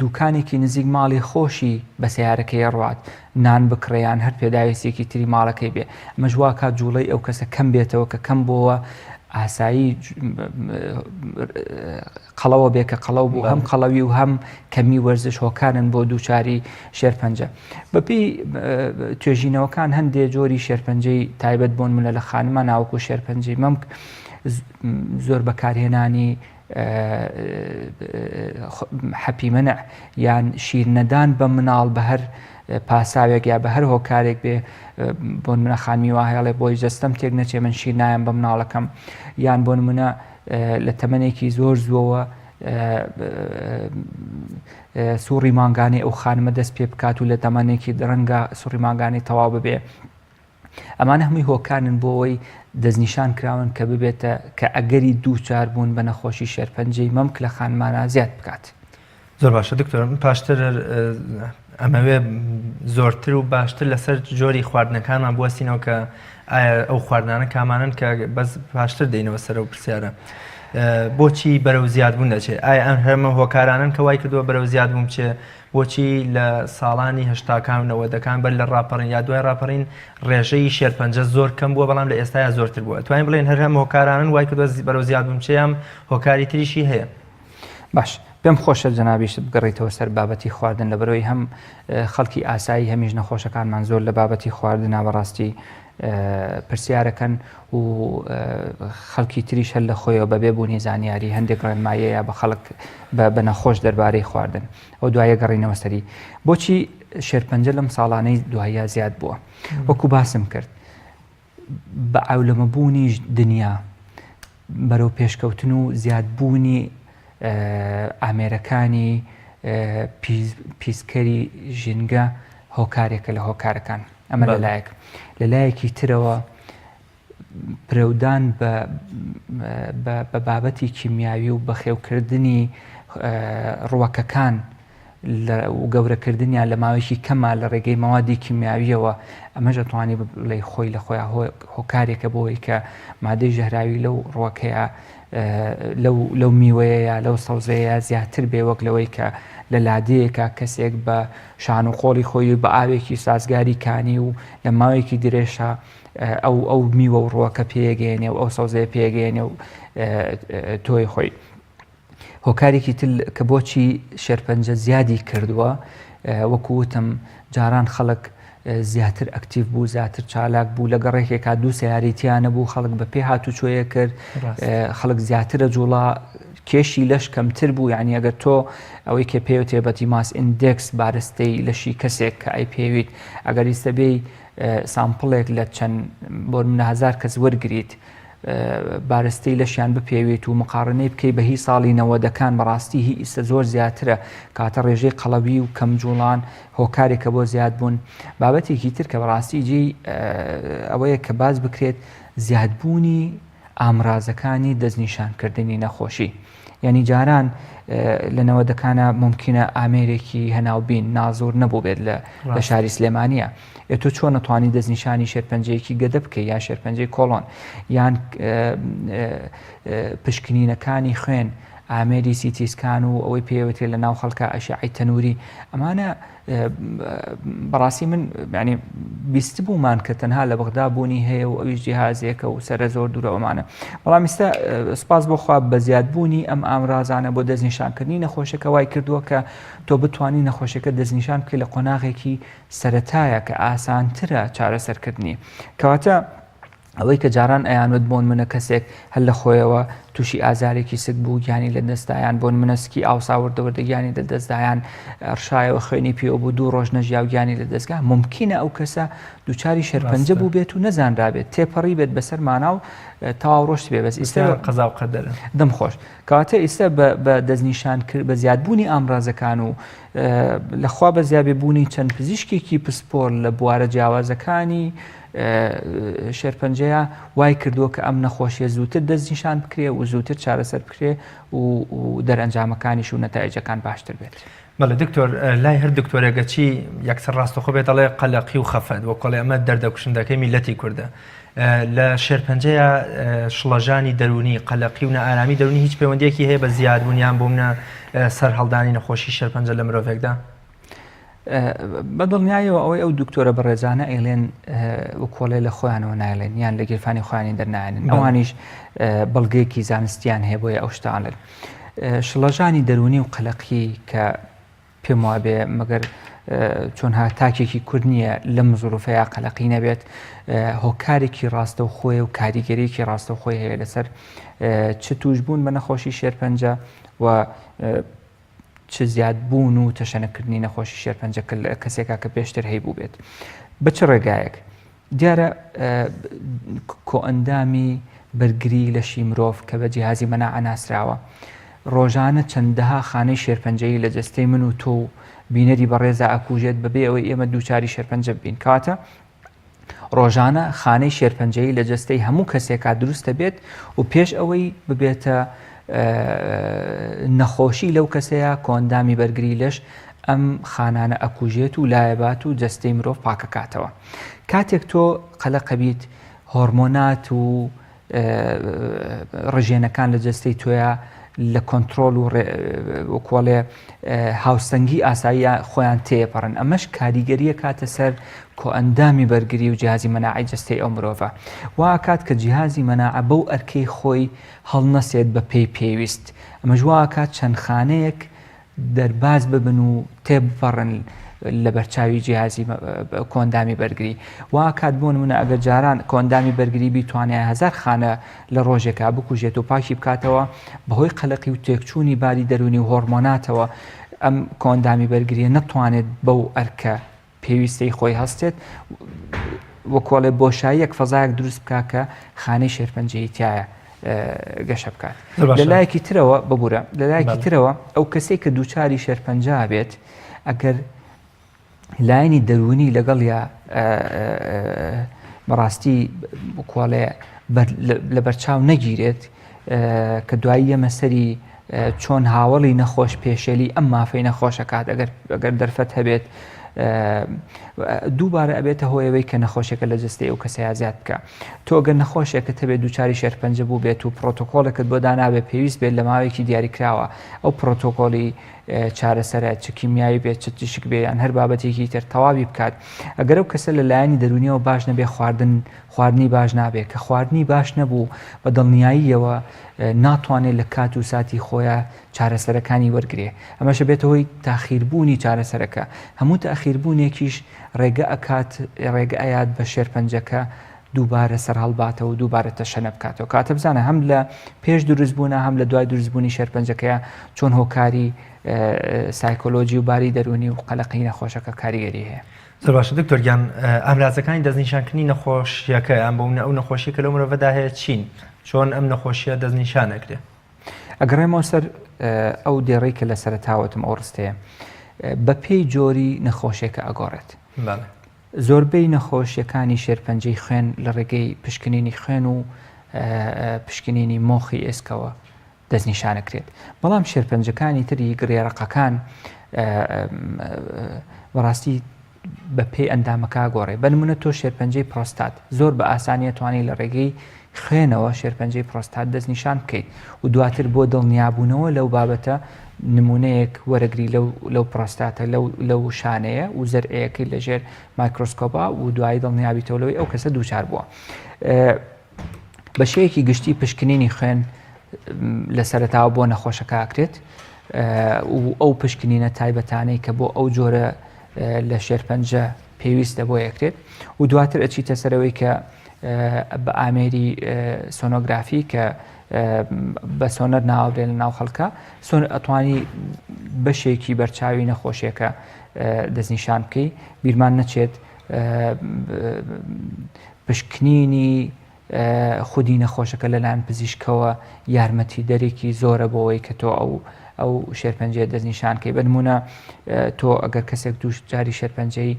دوکانێکی نزیک ماڵی خۆشی بە سەیارەکەی ئەڕوات نان بکڕێ یان هەر پێداویستێکی تری ماڵەکەی بێ ئەمەش واکات جوڵەی ئەو کەسە کەم بێتەوە کە کەم بۆوە ئاسایی قەڵەوە بێ کە قەڵەو بوو هەم قەڵەوی و هەم کەمی وەرزش هۆکارن بۆ دووچاری شێرپەنجە بەپی توێژینەوەکان هەندێ جۆری شێرپەنجەی تایبەت بۆن منە لە خانمە ناوەکو شێرپەنجەی مەمک زۆر بەکارهێنانی حەپی مەنع یان شیر نەدان بە مناڵ بە هەر پاساوێک یا بە هەر هۆکارێک بێ بۆ منە خانمی وا هەیەڵێ بۆی جەستەم تێک نەچێ من شیر نایەم بە مناڵەکەم یان بۆ نمونە لە تەمەنێکی زۆر زووەوە سوڕی مانگانەی ئەو خانمە دەست پێ بکات و لە تەمەنێکی درەنگە سوڕی مانگانەی تەواو ببێ ئەمانە هەمووی هۆکارن بۆ ئەوەی دەستنیشان کراون کە ببێتە کە ئەگەری دووچار بوون بە نەخۆشی شێرپەنجەی مەمک لە خانمانا زیاد بکات. زۆر باشە دکتۆر من پاشتر ئەمەوێ زۆرتر و باشتر لەسەر جۆری خواردنەکانمان بوەستینەوە کە ئایا ئەو خواردنانە کامانن کە بەس پاشتر دێینەوە سەر ئەو پرسیارە بۆچی بەرەو زیادبوون دەچێت ئایا ئەم هەرمە هۆکارانن کە وای کردووە بەرەو زیادبوون بچێ بۆچی لە ساڵانی هەشتاکان و نەوەدەکان بەر لە ڕاپەڕین یا دوای ڕاپەڕین ڕێژەی شێرپەنجە زۆر کەم بووە بەڵام لە ئێستایا زۆرتر بووە توانین بڵێین هەر هەم هۆکارانن وای کردووە بەرەو زیادبوون بچێ یان هۆکاری تریشی هەیە؟ باش پێم خۆشە جەنابیشت بگەڕێیتەوە سەر بابەتی خواردن لەبەرئەوەی هەم خەڵکی ئاسایی هەمیش نەخۆشەکانمان زۆر لە بابەتی خواردنا بەڕاستی پرسیارەکەن و خەڵکی تریش هەر لە خۆیەوە بەبێ بوونی زانیاری هەندێک ڕێنماییە بە خەڵک بە نەخۆش دەربارەی خواردن ئەو دوایە گەڕینەوە سەری بۆچی شێرپەنجە لەم ساڵانەی دوایە زیاد بووە وەکو باسم کرد بە عولەمەبوونی دنیا بەرەو پێشکەوتن و زیادبوونی ئامێرەکانی پیسکەری ژینگە هۆکارێکە لە هۆکارەکان ئەمە لەلایەک لەلایەکی ترەوە پرەودان بە بابەتی کیمیاوی و بەخێوکردنی ڕوەکەکان و گەورەکردنیان لە ماوەیەکی کەما لە ڕێگەی مەوادی کیمیاویەوە ئەمەش ئەتوانی بڵێی خۆی لە خۆیان هۆکارێکە بۆی کە مادەی ژەهراوی لەو ڕوەکەیە لەو لەو میوەیە لەو سەوزەیە زیاتر بێ وەک لەوەی کە لە لادێیەکە کەسێک بە شان و قۆڵی خۆی و بە ئاوێکی سازگاری کانی و لە ماوەیەکی درێژە ئەو ئەو میوە و ڕووەکە پێگەێنێ و ئەو سەوزەیە پێگەێنێ و تۆی خۆی هۆکارێکی تر کە بۆچی شێرپەنجە زیادی کردووە وەکو وتم جاران خەڵک زیاتر ئەکتیڤ بوو زیاتر چالاک بوو لە گەڕێکێکا دوو سیارەی تیا نەبوو خەڵک بە پێ هاتوچۆیە کرد خەڵک زیاترە جوڵا کێشی لەش کەمتر بوو یعنی ئەگەر تۆ ئەوەی کە پێوتێ body mass index بارستەی لەشی کەسێک کە ئەی پێویت ئەگەر ئیستە بێی sample ێک لە چەند بۆ منە هزار کەس وەرگریت بارستەی لەشیان بپێویت و مقاڕنەی بکەی بە هی ساڵی نەوەدەکان بەڕاستی هی ئیستە زۆر زیاترە کاتە ڕێژەی قەڵەوی و کەم جوڵان هۆکارێکە بۆ زیاد بوون بابەتێکی تر کە بەڕاستی جێی ئەوەیە کە باس بکرێت زیادبوونی ئامرازەکانی دەستنیشانکردنی نەخۆشی یعنی جاران لە نەوەدەکانە ممکنە ئامێرێکی هەناوبین نازۆر نەبوو بێت لە لە شاری سلێمانە ئێ تۆ چۆن ئەتوانی دەستنیشانی شێرپەنجەیەکی گەدە بکەی یا شێرپەنجەی کۆڵۆن یان پشکنینەکانی خوێن ئامێری CT scan و ئەوەی پێوترێت لە ناو خەڵکە ئەشعی تەنووری ئەمانە بەڕاستی من ینی بیست بوومان کە تەنها لە بەغدا بوونی هەیە و ئەویش جیهازێکە و سەرە زۆر دوورە ئەمانە بەڵام ئیستا سپاس بۆخوا بە زیادبوونی ئەم ئامرازانە بۆ دەستنیشانکردنی نەخۆشەکە وای کردووە کە تۆ بتانی نەخۆشەکە دەستنیشان بکەیت لە قۆناغێکی سەرەتایە کە ئاسانترە چارەسەرکردنی. کەواتە ئەوەی کە جاران ئەیانوت بۆن منە کەسێک هەر لە خۆیەوە تووشی ئازارێکی سک بوو گیانی لە دەستدایان بۆن منە سکی ئاوسا وردە وردە گیانی لە دەستدایان ڕشایەوە خوێنی پێوە بوو دوو ڕۆژ نەژیا و گیانی لە دەستگا ممکنە ئەو کەسە دووچاری شێرپەنجە بوو بێت و نەزانرابێت تێپەڕی بێت بەسەر مانا و تەواو ڕۆشت بێ بەس ئیستا قەزا و قەدەرە دەم خۆش کەواتە ئیستا بە دەستنیشان کرد بە زیادبوونی ئامرازەکان و لە خوا بەزیابێ بوونی چەند پزیشکێکی پسپۆر لە بوارە جیاوازەکانی شێرپەنجەیە وای کردووە کە ئەم نەخۆشیە زووتر دەستنیشان بکرێ و زووتر چارەسەر بکرێ و دەرەنجامەکانیش و نەتایجەکان باشتر بێت. بەڵێ دکتۆر لای هەر دکتۆرێک گەچی یەکسەر ڕاستەخۆ بێت دەڵێ قەلەقی و خەفەت وەکۆڵێ ئەمە دەردە کوشندەکەی میلەتی کوردە. لە شێرپەنجەیە شڵەژانی دەروونی، قەلەقی و نائارامی دەروونی هیچ پەیوەندییەکی هەیە بە زیادبوون یان بۆ منە سەرهەڵدانی نەخۆشی شێرپەنجە لە مرۆڤێکدا؟ بە دڵنیایەوە ئەوەی ئەو دکتۆرە بەڕێزانە ئەیڵێن وکۆڵێ لە خۆیانەوە نایڵێن یان لە گیرفانی خۆیانی دەرنایەنن ئەوانیش بەڵگەیەکی زانستیان هەیە بۆیە ئەو شتانن شڵەژانی دەرونی و قەلەقی کە پێم وابێ مەگەر چۆن ها تاکێکی کورد نییە لەم زروفەیە قەلەقی نەبێت هۆکارێکی ڕاستەوخۆیە و کاریگەریەکی ڕاستەوخۆی هەیە لەسەر چ توشبوون بە نەخۆشی شێرپەنجە و چ زیادبوون و تەشەنەکردنی نەخۆشی شێرپەنجە لە کەسێکا کە پێشتر هەیبووبێت بە چ ڕێگایەک؟ دیارە کۆئەندامی بەرگری لەشی مرۆڤ کە بە جیهازی مەناعە ناسراوە ڕۆژانە چەندەها خانەی شێرپەنجەیی لە جەستەی من و تۆ و بینەری بەڕێزا ئەکوژێت بەبێ ئەوەی ئێمە دووچاری شێرپەنجە ببین کەواتە ڕۆژانە خانەی شێرپەنجەیی لە جەستەی هەموو کەسێکا دروست دەبێت و پێش ئەوەی ببێتە نەخۆشی لەو کەسەیە کۆئەندامی بەرگری لەش ئەم خانانە ئەکوژێت و لایەبات و جەستەی مرۆڤ پاکەکاتەوە کاتێک تۆ قەلەقەبیت هۆرمۆنات و ڕژێنەکان لە جەستەی تۆیا لە کۆنتترۆل و وەکوڵێ هاوسەنگی ئاساییە خۆیان تێپەڕن ئەمەش کاریگەریە کاتە سەر کۆئەندامی بەرگری و جیهازی مەناعی جەستەی ئەو مرۆڤە واکات کە جیهازی مەناعە بەو ئەرکەی خۆی هەڵنەسێت بە پێی پێویست ئەمەش واکات چەند خانەیەک دەرباز ببن و تێبپەڕن لەبەرچاوی جیهازی کۆئەندامی بەرگری واکات بۆ نمونە ئەگەر جاران کۆئەندامی بەرگری بیتوانایە هەزار خانە لە ڕۆژێکا بکوژێت و پاکی بکاتەوە بەهۆی قەلەقی و تێکچوونی باری دەروونی و هۆڕمۆناتەوە ئەم کۆئەندامی بەرگریە نەتوانێت بەو ئەرکە پێویستەی خۆی هەستێت وەکۆڵێ بۆشاییەک فەزایەک دروست بکە کە خانەی شێرپەنجەیی تایە گەشە بکات لە لایەکی ترەوە ببوورە لە لایەکی ترەوە ئەو کەسێک کە دووچاری شێرپەنجا بێت ئەگەر لایەنی دەروونی لەگەڵ یا بەڕاستی کۆڵێ لە بەرچاو نەگیرێت کە دوایی یەمە سەری چۆن هاوەڵی نەخۆش پێشێلی ئەم مافەی نەخۆشەکات ئەگەر ئەگەر دەرفەت هەبێت دووبارە ئەبێتە هۆیەوەی کە نەخۆشیەکە لە جستەی ئەو کەسەیە زیاد بکە تۆ گەر نەخۆشێکت هەبێت دووچاری شێرپەنجە بوو بێت و پرۆتۆکۆڵێکت بۆ دانابێت پێویست بێت لە ماوەیەکی دیاریکراوە ئەو پرۆتۆکۆلی چارەسەرە چ کیمیایی بێت چ تیشک بێ یان هەر بابەتێکی تر تەواوی بکات ئەگەر ئەو کەسە لە لایەنی دەرونیەوە باش نەبێ خواردن خواردنی باش نابێت کە خواردنی باش نەبوو بە دڵنیاییەوە ناتوانێت لە کات و ساتی خۆیان چارەسەرەکانی وەرگێ ئەمەشە بێتە هۆی تاخیربوونی چارەسەرەکە هەموو تاخیربوونێکیش ڕێگە ئەکات ڕێگە ئەیات بە شێرپەنجەکە دووبارە سەرهەڵباتەوە و دووبارە تەشەنە بکاتەوە کاتە بزانە هەم لە پێش دروستبوونە هەم لە دوای دروستبوونی شێرپەنجەکەیە چۆن هۆکاری سایکۆلۆجی و باری دەروونی و قەلەقی نەخۆشەکە کاریگەری هەیە. زۆر باشە دکتۆر گیان ئامرازەکانی دەستنیشانکردنی نەخۆشیەکە یان بۆ منە ئەو نەخۆشیە کە لەو مرۆڤەدا هەیە چین چۆن ئەم نەخۆشیە دەستنیشان ئەکرێ؟ ئەگەڕێمەوە سەر ئەو دێڕەی کە لە سەرەتاوەتم ئەو ڕستەیە بە پێی جۆری نەخۆشیەکە ئەگۆڕێت. زۆربەی نەخۆشیەکانی شێرپەنجەی خوێن لە ڕێگەی پشکنینی خوێن و پشکنینی مۆخی ئێسکەوە دەستنیشانەکرێت بەڵام شێرپەنجەکانی تری گرێ ڕەقەکان بەڕاستی بە پێی ئەندامەکە گۆڕێ بە نمونە تۆ شێرپەنجەی پرۆستات زۆر بە ئاسانیە توانی لە ڕێگەی خوێنەوە شێرپەنجەی پرۆستات دەستنیشان بکەیت و دواتر بۆ دڵنیابوونەوە لەو بابەتە نمونەیەک وەرەگری لەو لەو پرۆستاتە لەو لەو شانەیە و زەرعەیەکەی لەژێر مایکرۆسکۆپا و دوایی دڵنیابیتەوە لەوەی ئەو کەسە دووچار بووە. بە شێوەیەکی گشتی پشکنینی خوێن لە سەرەتاوە بۆ نەخۆشەکە ئەکرێت و ئەو پشکنینە تایبەتانەی کە بۆ ئەو جۆرە لە شێرپەنجە پێویستە بۆ یەکرێت و دواتر ئەچیتە سەرەوەی کە بە ئامێری سۆنۆگرافی کە بە سۆنەر ناوەبرێ لە ناو خەڵکە سۆن ئەتوانی بەشێکی بەرچاوی نەخۆشیەکە دەستنیشان بکەی بیرمان نەچێت پشکنینی خودی نەخۆشەکە لەلایەن پزیشکەوە یارمەتیدەرێکی زۆرە بۆ ئەوەی کە تۆ ئەو ئەو شێرپەنجەیە دەستنیشان کەی بە نمونە تۆ ئەگەر کەسێک دووش جاری شێرپەنجەی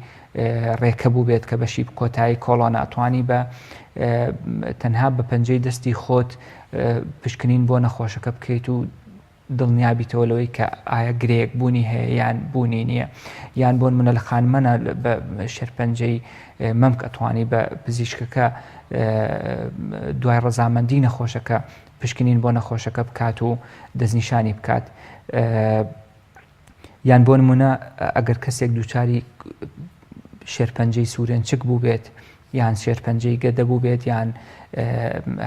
ڕێکە بوو بێت کە بەشی کۆتایی کۆڵۆنە ئەتوانی بە تەنها بە پەنجەی دەستی خۆت پشکنین بۆ نەخۆشەکە بکەیت و. دڵنیابیتەوە لەوەی کە ئایا گرێیەک بوونی هەیە یان بوونی نییە یان بۆن منە لە خانمەە بە شێرپەنجەی مەمک ئەتوانی بە پزیشکەکە دوای ڕەزامەندی نەخۆشەکە پشکنین بۆ نەخۆشەکە بکات و دەستنیشانی بکات یان بۆ نمونە ئەگەر کەسێک دووچاری شێرپەنجەی سوورێنچک بووبێت یان شێرپەنجەی گەدە بووبێت یان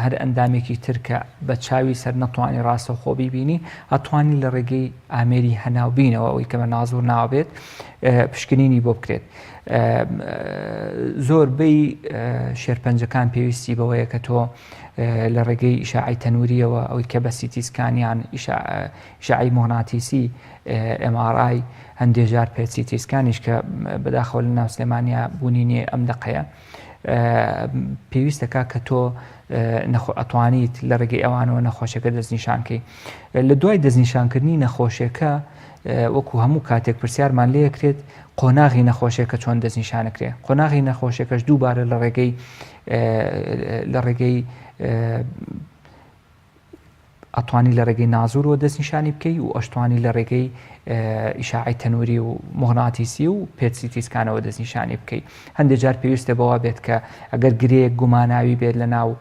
هەر ئەندامێکی تر کە بە چاوی سەر نەتوانی ڕاستەوخۆ بیبینی ئەتوانی لە ڕێگەی ئامێری هەناوبینەوە ئەوەی کە بە نازور ناوبێت پشکنینی بۆ بکرێت زۆربەی شێرپەنجەکان پێویستی بەوەیە کە تۆ لە ڕێگەی ئیشاعی تەنوریەوە ئەوەی کە بە CT scan یان ئیشاعی موغناتیسی MRI هەندێ جار PET CT scan یش کە بەداخەوە لە ناو سلێمانیا بوونی نییە ئەم دەقەیە پێویستەکە کە تۆ ئەتوانیت لە ڕێگەی ئەوانەوە نەخۆشیەکە دەستنیشانکەی لە دوای دەستنیشانکردنی نەخۆشیەکە وەکو هەموو کاتێک پرسیارمان لێکرێت قۆناغی نەخۆشیەکە چۆن دەستنیشانەکرێ قۆناغی نەخۆشیەکەش دووبارە لە ڕێگەی لە ڕێگەی ئەتوانی لە ڕێگەی نازورەوە دەستنیشانی بکەی و ئەشتوانی لە ڕێگەی ئیشاعی تەنوری و موغناتیسی و PET CT scan ەوە دەستنیشانی بکەی هەندێک جار پێویستە بەوە بێت کە ئەگەر گرێیەک گوماناوی بێت لە ناو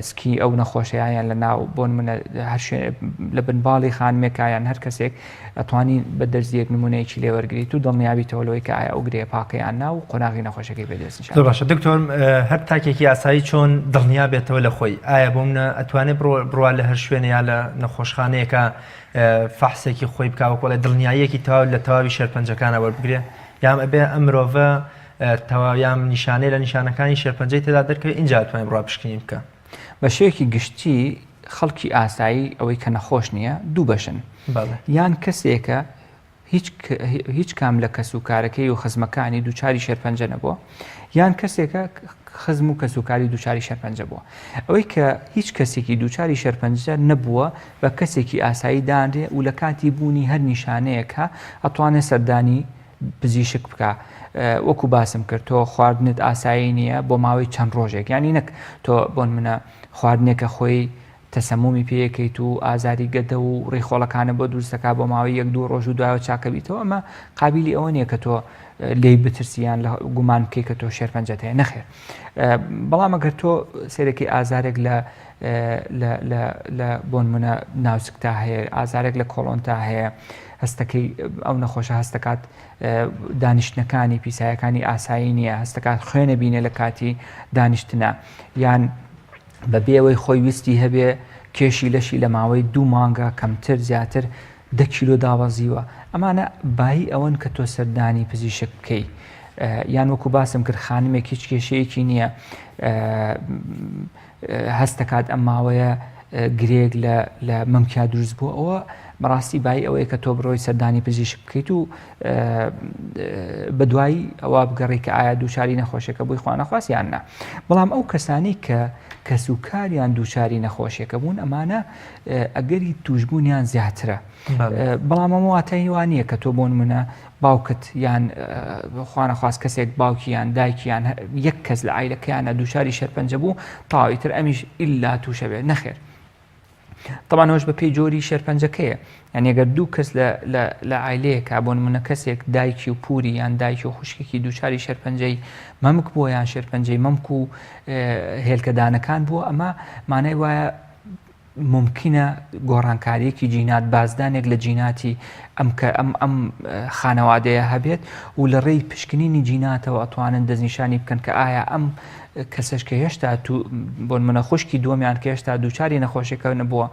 سکی ئەو نەخۆشەیان لە ناو بۆن منە هەر لە بنباڵی خانمێکایان هەر کەسێک ئەتوانی بە دەرزیەک نمونەیەکی لێوەرگریت و دڵنیابیتەوە لەوەی کە ئایا ئەو گرێ پاکە یان نا و قۆناغی نەخۆشەکەی پێ دەستنیشان زۆر باشە دکتۆر هەر تاکێکی ئاسایی چۆن دڵنیا بێتەوە لە خۆی ئایا بۆ منە ئەتوانێت بڕوا لە هەر شوێنە یا لە نەخۆشخانەیەکە فەحسێکی خۆی بکا وەکۆڵێ دڵنیاییەکی تەواو لە تەواوی شێرپەنجەکانە وەربگرێ یان ئەبێ ئەم مرۆڤە تەواویان نیشانەی لە نیشانەکانی شێرپەنجەی تێدا دەرکەوێت ئینجا ئەتوانێت بڕوا پشکنین بکە بە شێوەیەکی گشتی خەڵکی ئاسایی ئەوەی کە نەخۆش نییە دوو بەشن یان کەسێکە هیچ کام لە کەس و کارەکەی و خزمەکانی دووچاری شێرپەنجە نەبووە یان کەسێکە خزم و کەسوکاری دووچاری شێرپەنجە بووە ئەوەی کە هیچ کەسێکی دووچاری شێرپەنجە نەبووە بە کەسێکی ئاسایی دانرێ و لە کاتی بوونی هەر نیشانەیەکە ئەتوانێت سەردانی پزیشک بکە وەکو باسم کرد تۆ خواردنت ئاسایی نییە بۆ ماوەی چەند ڕۆژێک ینی نەک تۆ بۆن منە خواردنێکە خۆی تەسەمومی پێیەکەیت و ئازاری گەدە و ڕیخۆڵەکانە بۆ دروستەکە بۆ ماوەی یەک دوو ڕۆژ و دوایەوە چاکەبیتەوە ئەمە قابلی ئەوە نییە کە تۆ لێی بترسیان لە گومان بکەیت کە تۆ شێرپەنجەت هەیە نەخێر بەڵام ئەگەر تۆ سێرەکی ئازارێک لە لە بۆنمونە ناوسکتا هەیە ئازارێک لە کۆڵۆنتا هەیە هەستەکەی ئەو نەخۆشە هەستەکات دانیشتنەکانی پیسایەکانی ئاسایی نییە هەستەکات خوێنە بینێ لە کاتی دانیشتنە یان بە بێ ئەوەی خۆی ویستی هەبێ کێشی لەشی لە ماوەی دوو مانگا کەمتر زیاتر دە کیلۆ دابەزیوە ئەمانە بایی ئەوەن کە تۆ سەردانی پزیشک بکەی یان وەکو باسم کرد خانمێک هیچ کێشەیەکی نییە هەست دەکات ئەم ماوەیە گرێک لە مەمکیا دروست بووە ئەوە بەڕاستی بای ئەوەیە کە تۆ بڕۆی سەردانی پزیشک بکەیت و بەدوای ئەوە بگەڕی کە ئایا دووچاری نەخۆشیەکە بووی خوانەخواست یان نا بەڵام ئەو کەسانی کە کەس و کاریان دووچاری نەخۆشیەکە بوون ئەمانە ئەگەری توشببوونیان زیاترە بەڵام ئەمە واتای وا نییە کە تۆ بۆ نمونە باوکت یان خوانەخواست کەسێک باوکی یان دایکی یان یەک کەس لە عایلەکەیانە دووچاری شێرپەنجە بوو تەواوی تر ئەمیش ئیلا تووشە بێت نەخێر طبعا ئەوش بە پێی جۆری شێرپەنجەکەیە یعنی ئەگەر دوو کەس لە لە عایلەیەکا بۆ نمونە کەسێک دایکی و پوری یان دایکی و خوشکێکی دووچاری شێرپەنجەی مەمک بووە یان شێرپەنجەی مەمک و هێلکەدانەکان بووە ئەمە مانای وایە مومکینە گۆڕانکارییەکی جینات، بازدانێک لە جیناتی ئەم کە ئەم ئەم خانەوادەیە هەبێت و لە ڕێی پشکنینی جیناتەوە ئەتوانن دەستنیشانی بکەن کە ئایا ئەم کەسەش کە هێشتا تو بۆ نمونە خوشکی دووەمیان کە هێشتا دووچاری نەخۆشیەکە نەبووە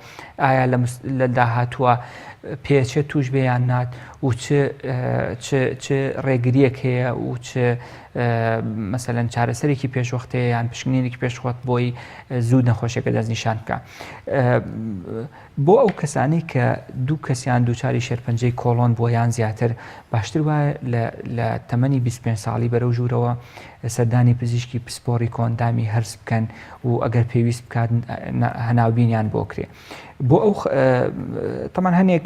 ئایا لە لە داهاتووە پێچێت توش بێ یان نات و چ چ چ ڕێگریەک هەیە و چ مەسەلەن چارەسەرێکی پێشوەختەیە یان پشکنینێکی پێشوەخت بۆی زوو نەخۆشیەکە دەستنیشان بکە بۆ ئەو کەسانی کە دوو کەسیان دووچاری شێرپەنجەی کۆڵۆن بووە یان زیاتر باشتر وایە لە تەمەنی 25 ساڵی بەرەو ژوورەوە سەردانی پزیشکی پسپۆڕی کۆئەندامی هەرس بکەن و ئەگەر پێویست بکات هەناوبینیان بۆ کرێ بۆ ئەو تەمان هەنێک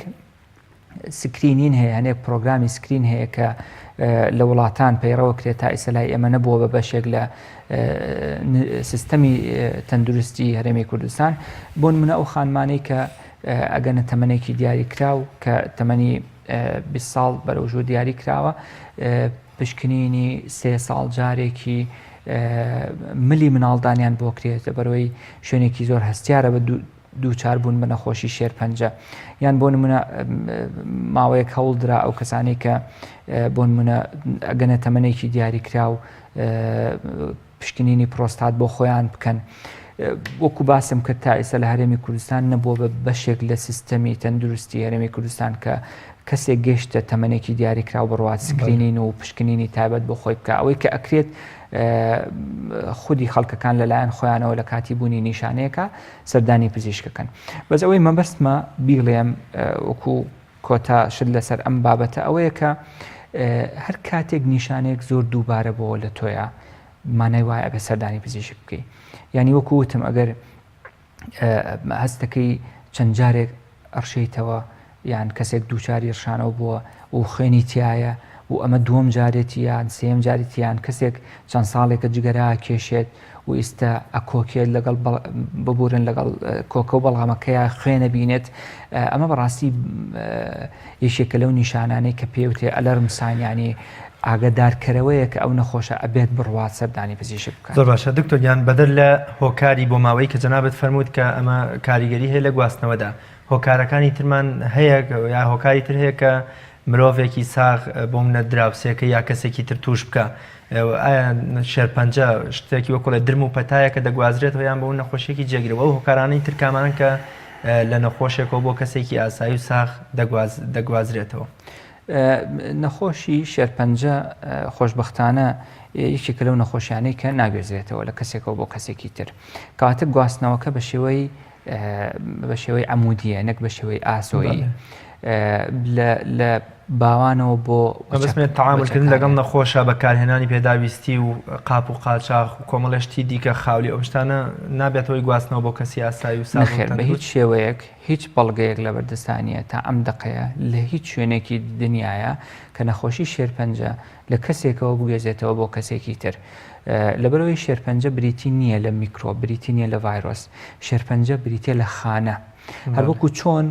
screening هەیە هەنێک پرۆگرامی screen هەیە کە لە وڵاتان پەیڕەوە کرێت تا ئیستا لای ئێمە نەبووە بە بەشێک لە سیستەمی تەندروستی هەرێمی کوردستان بۆ نمونە ئەو خانمانەی کە. ئەگەنە تەمەنێکی دیاریکراو کە تەمەنی 20 ساڵ بەرەو ژوور دیاری کراوە پشکنینی سێ ساڵ جارێکی ملی مناڵدانیان بۆ کرێت لەبەرەوەی شوێنێکی زۆر هەستیارە بە دووچار بوون بە نەخۆشی شێرپەنجە یان بۆ نمونە ماوەیەک هەوڵدرا ئەو کەسانەی کە بۆ نمونە ئەگەنە تەمەنێکی دیاریکراو پشکنینی پرۆستات بۆ خۆیان بکەن. وەکو باسم کرد تا ئێستا لە هەرێمی کوردستان نەبووە بە بەشێک لە سیستەمی تەندروستی هەرێمی کوردستان کە کەسێک گەشتە تەمەنێکی دیاریکراو بڕوات screening و پشکنینی تایبەت بۆ خۆی بکە ئەوەی کە ئەکرێت خودی خەڵکەکان لەلایەن خۆیانەوە لە کاتی بوونی نیشانەیەکە سەردانی پزیشکەکەن بەس ئەوەی مەبەستمە بیڵێم وەکو کۆتا شت لەسەر ئەم بابەتە ئەوەیە کە هەر کاتێک نیشانەیەک زۆر دووبارە بۆوە لە تۆیا مانای وایە ئەبێ سەردانی پزیشک بکەی یعنی وەکو وتم ئەگەر هەستەکەی چەند جارێک ئەڕشیتەوە یان کەسێک دووچاری ڕشانەوە بووە و خوێنی تایە و ئەمە دووەم جارێتی یان سێم جارێتی یان کەسێک چەند ساڵێکە جگەرا کێشێت و ئیستا ئەکۆکێت لەگەڵ ببورن لەگەڵ کۆکە و بەڵغەمەکەیا خوێنە بینێت ئەمە بەڕاستی یەکێکە لەو نیشانانەی کە پێوتێ alarm sign ینی ئاگدارکەرەوەیە کە ئەو نەخۆشە ئەبێت بڕوات سەردانی پزیشک بکات. زۆر باشە دکتۆر گیان بەدەر لە هۆکاری بۆماوەیی کە جەنابت فەرمووت کە ئەمە کاریگەری هەیە لە گواستنەوەدا هۆکارەکانی ترمان هەیە یا هۆکاری تر هەیە کە مرۆڤێکی ساغ بۆ منە دراوسێکە یا کەسێکی تر توش بکە ئایا شێرپەنجە شتێکی وەکوڵێ درم و پەتایە کە دەگوازرێتەوە یان بۆ نەخۆشیێکی جێگرەوە ئەو هۆکارانەی تر کامانن کە لە نەخۆشێکەوە بۆ کەسێکی ئاسایی و ساغ دەگوازرێتەوە؟ نەخۆشی شێرپەنجە خۆشبەختانە یەکێکە لەو نەخۆشیانەی کە ناگوێزرێتەوە لە کەسێکەوە بۆ کەسێکی تر کەواتە گواستنەوەکە بە شێوەی بە شێوەی عمودیە نەک بە شێوەی ئاسۆیی لە باوانەوە بۆ تەعامولکردن لەگەڵ نەخۆشە بەکارهێنانی پێداویستی و قاپ و قاچاخ و کۆمەڵێ شتی دیکە خاولی ئەو شتانە نابێتەوەی گواستنەوە بۆ کەسی ئاسایی و نەخێر بە هیچ شێوەیەک هیچ بەڵگەیەک لە بەردەستا نییە تا ئەم دەقەیە لە هیچ شوێنێکی دنیاە کە نەخۆشی شێرپەنجە لە کەسێکەوە بگوێزێتەوە بۆ کەسێکی تر. لەبەرئەوەی شێرپەنجە بریتی نییە لە میکرۆب، بریتی نییە لە ڤایرۆس، شێرپەنجە بریتیە لە خانە. هەروەکو چۆن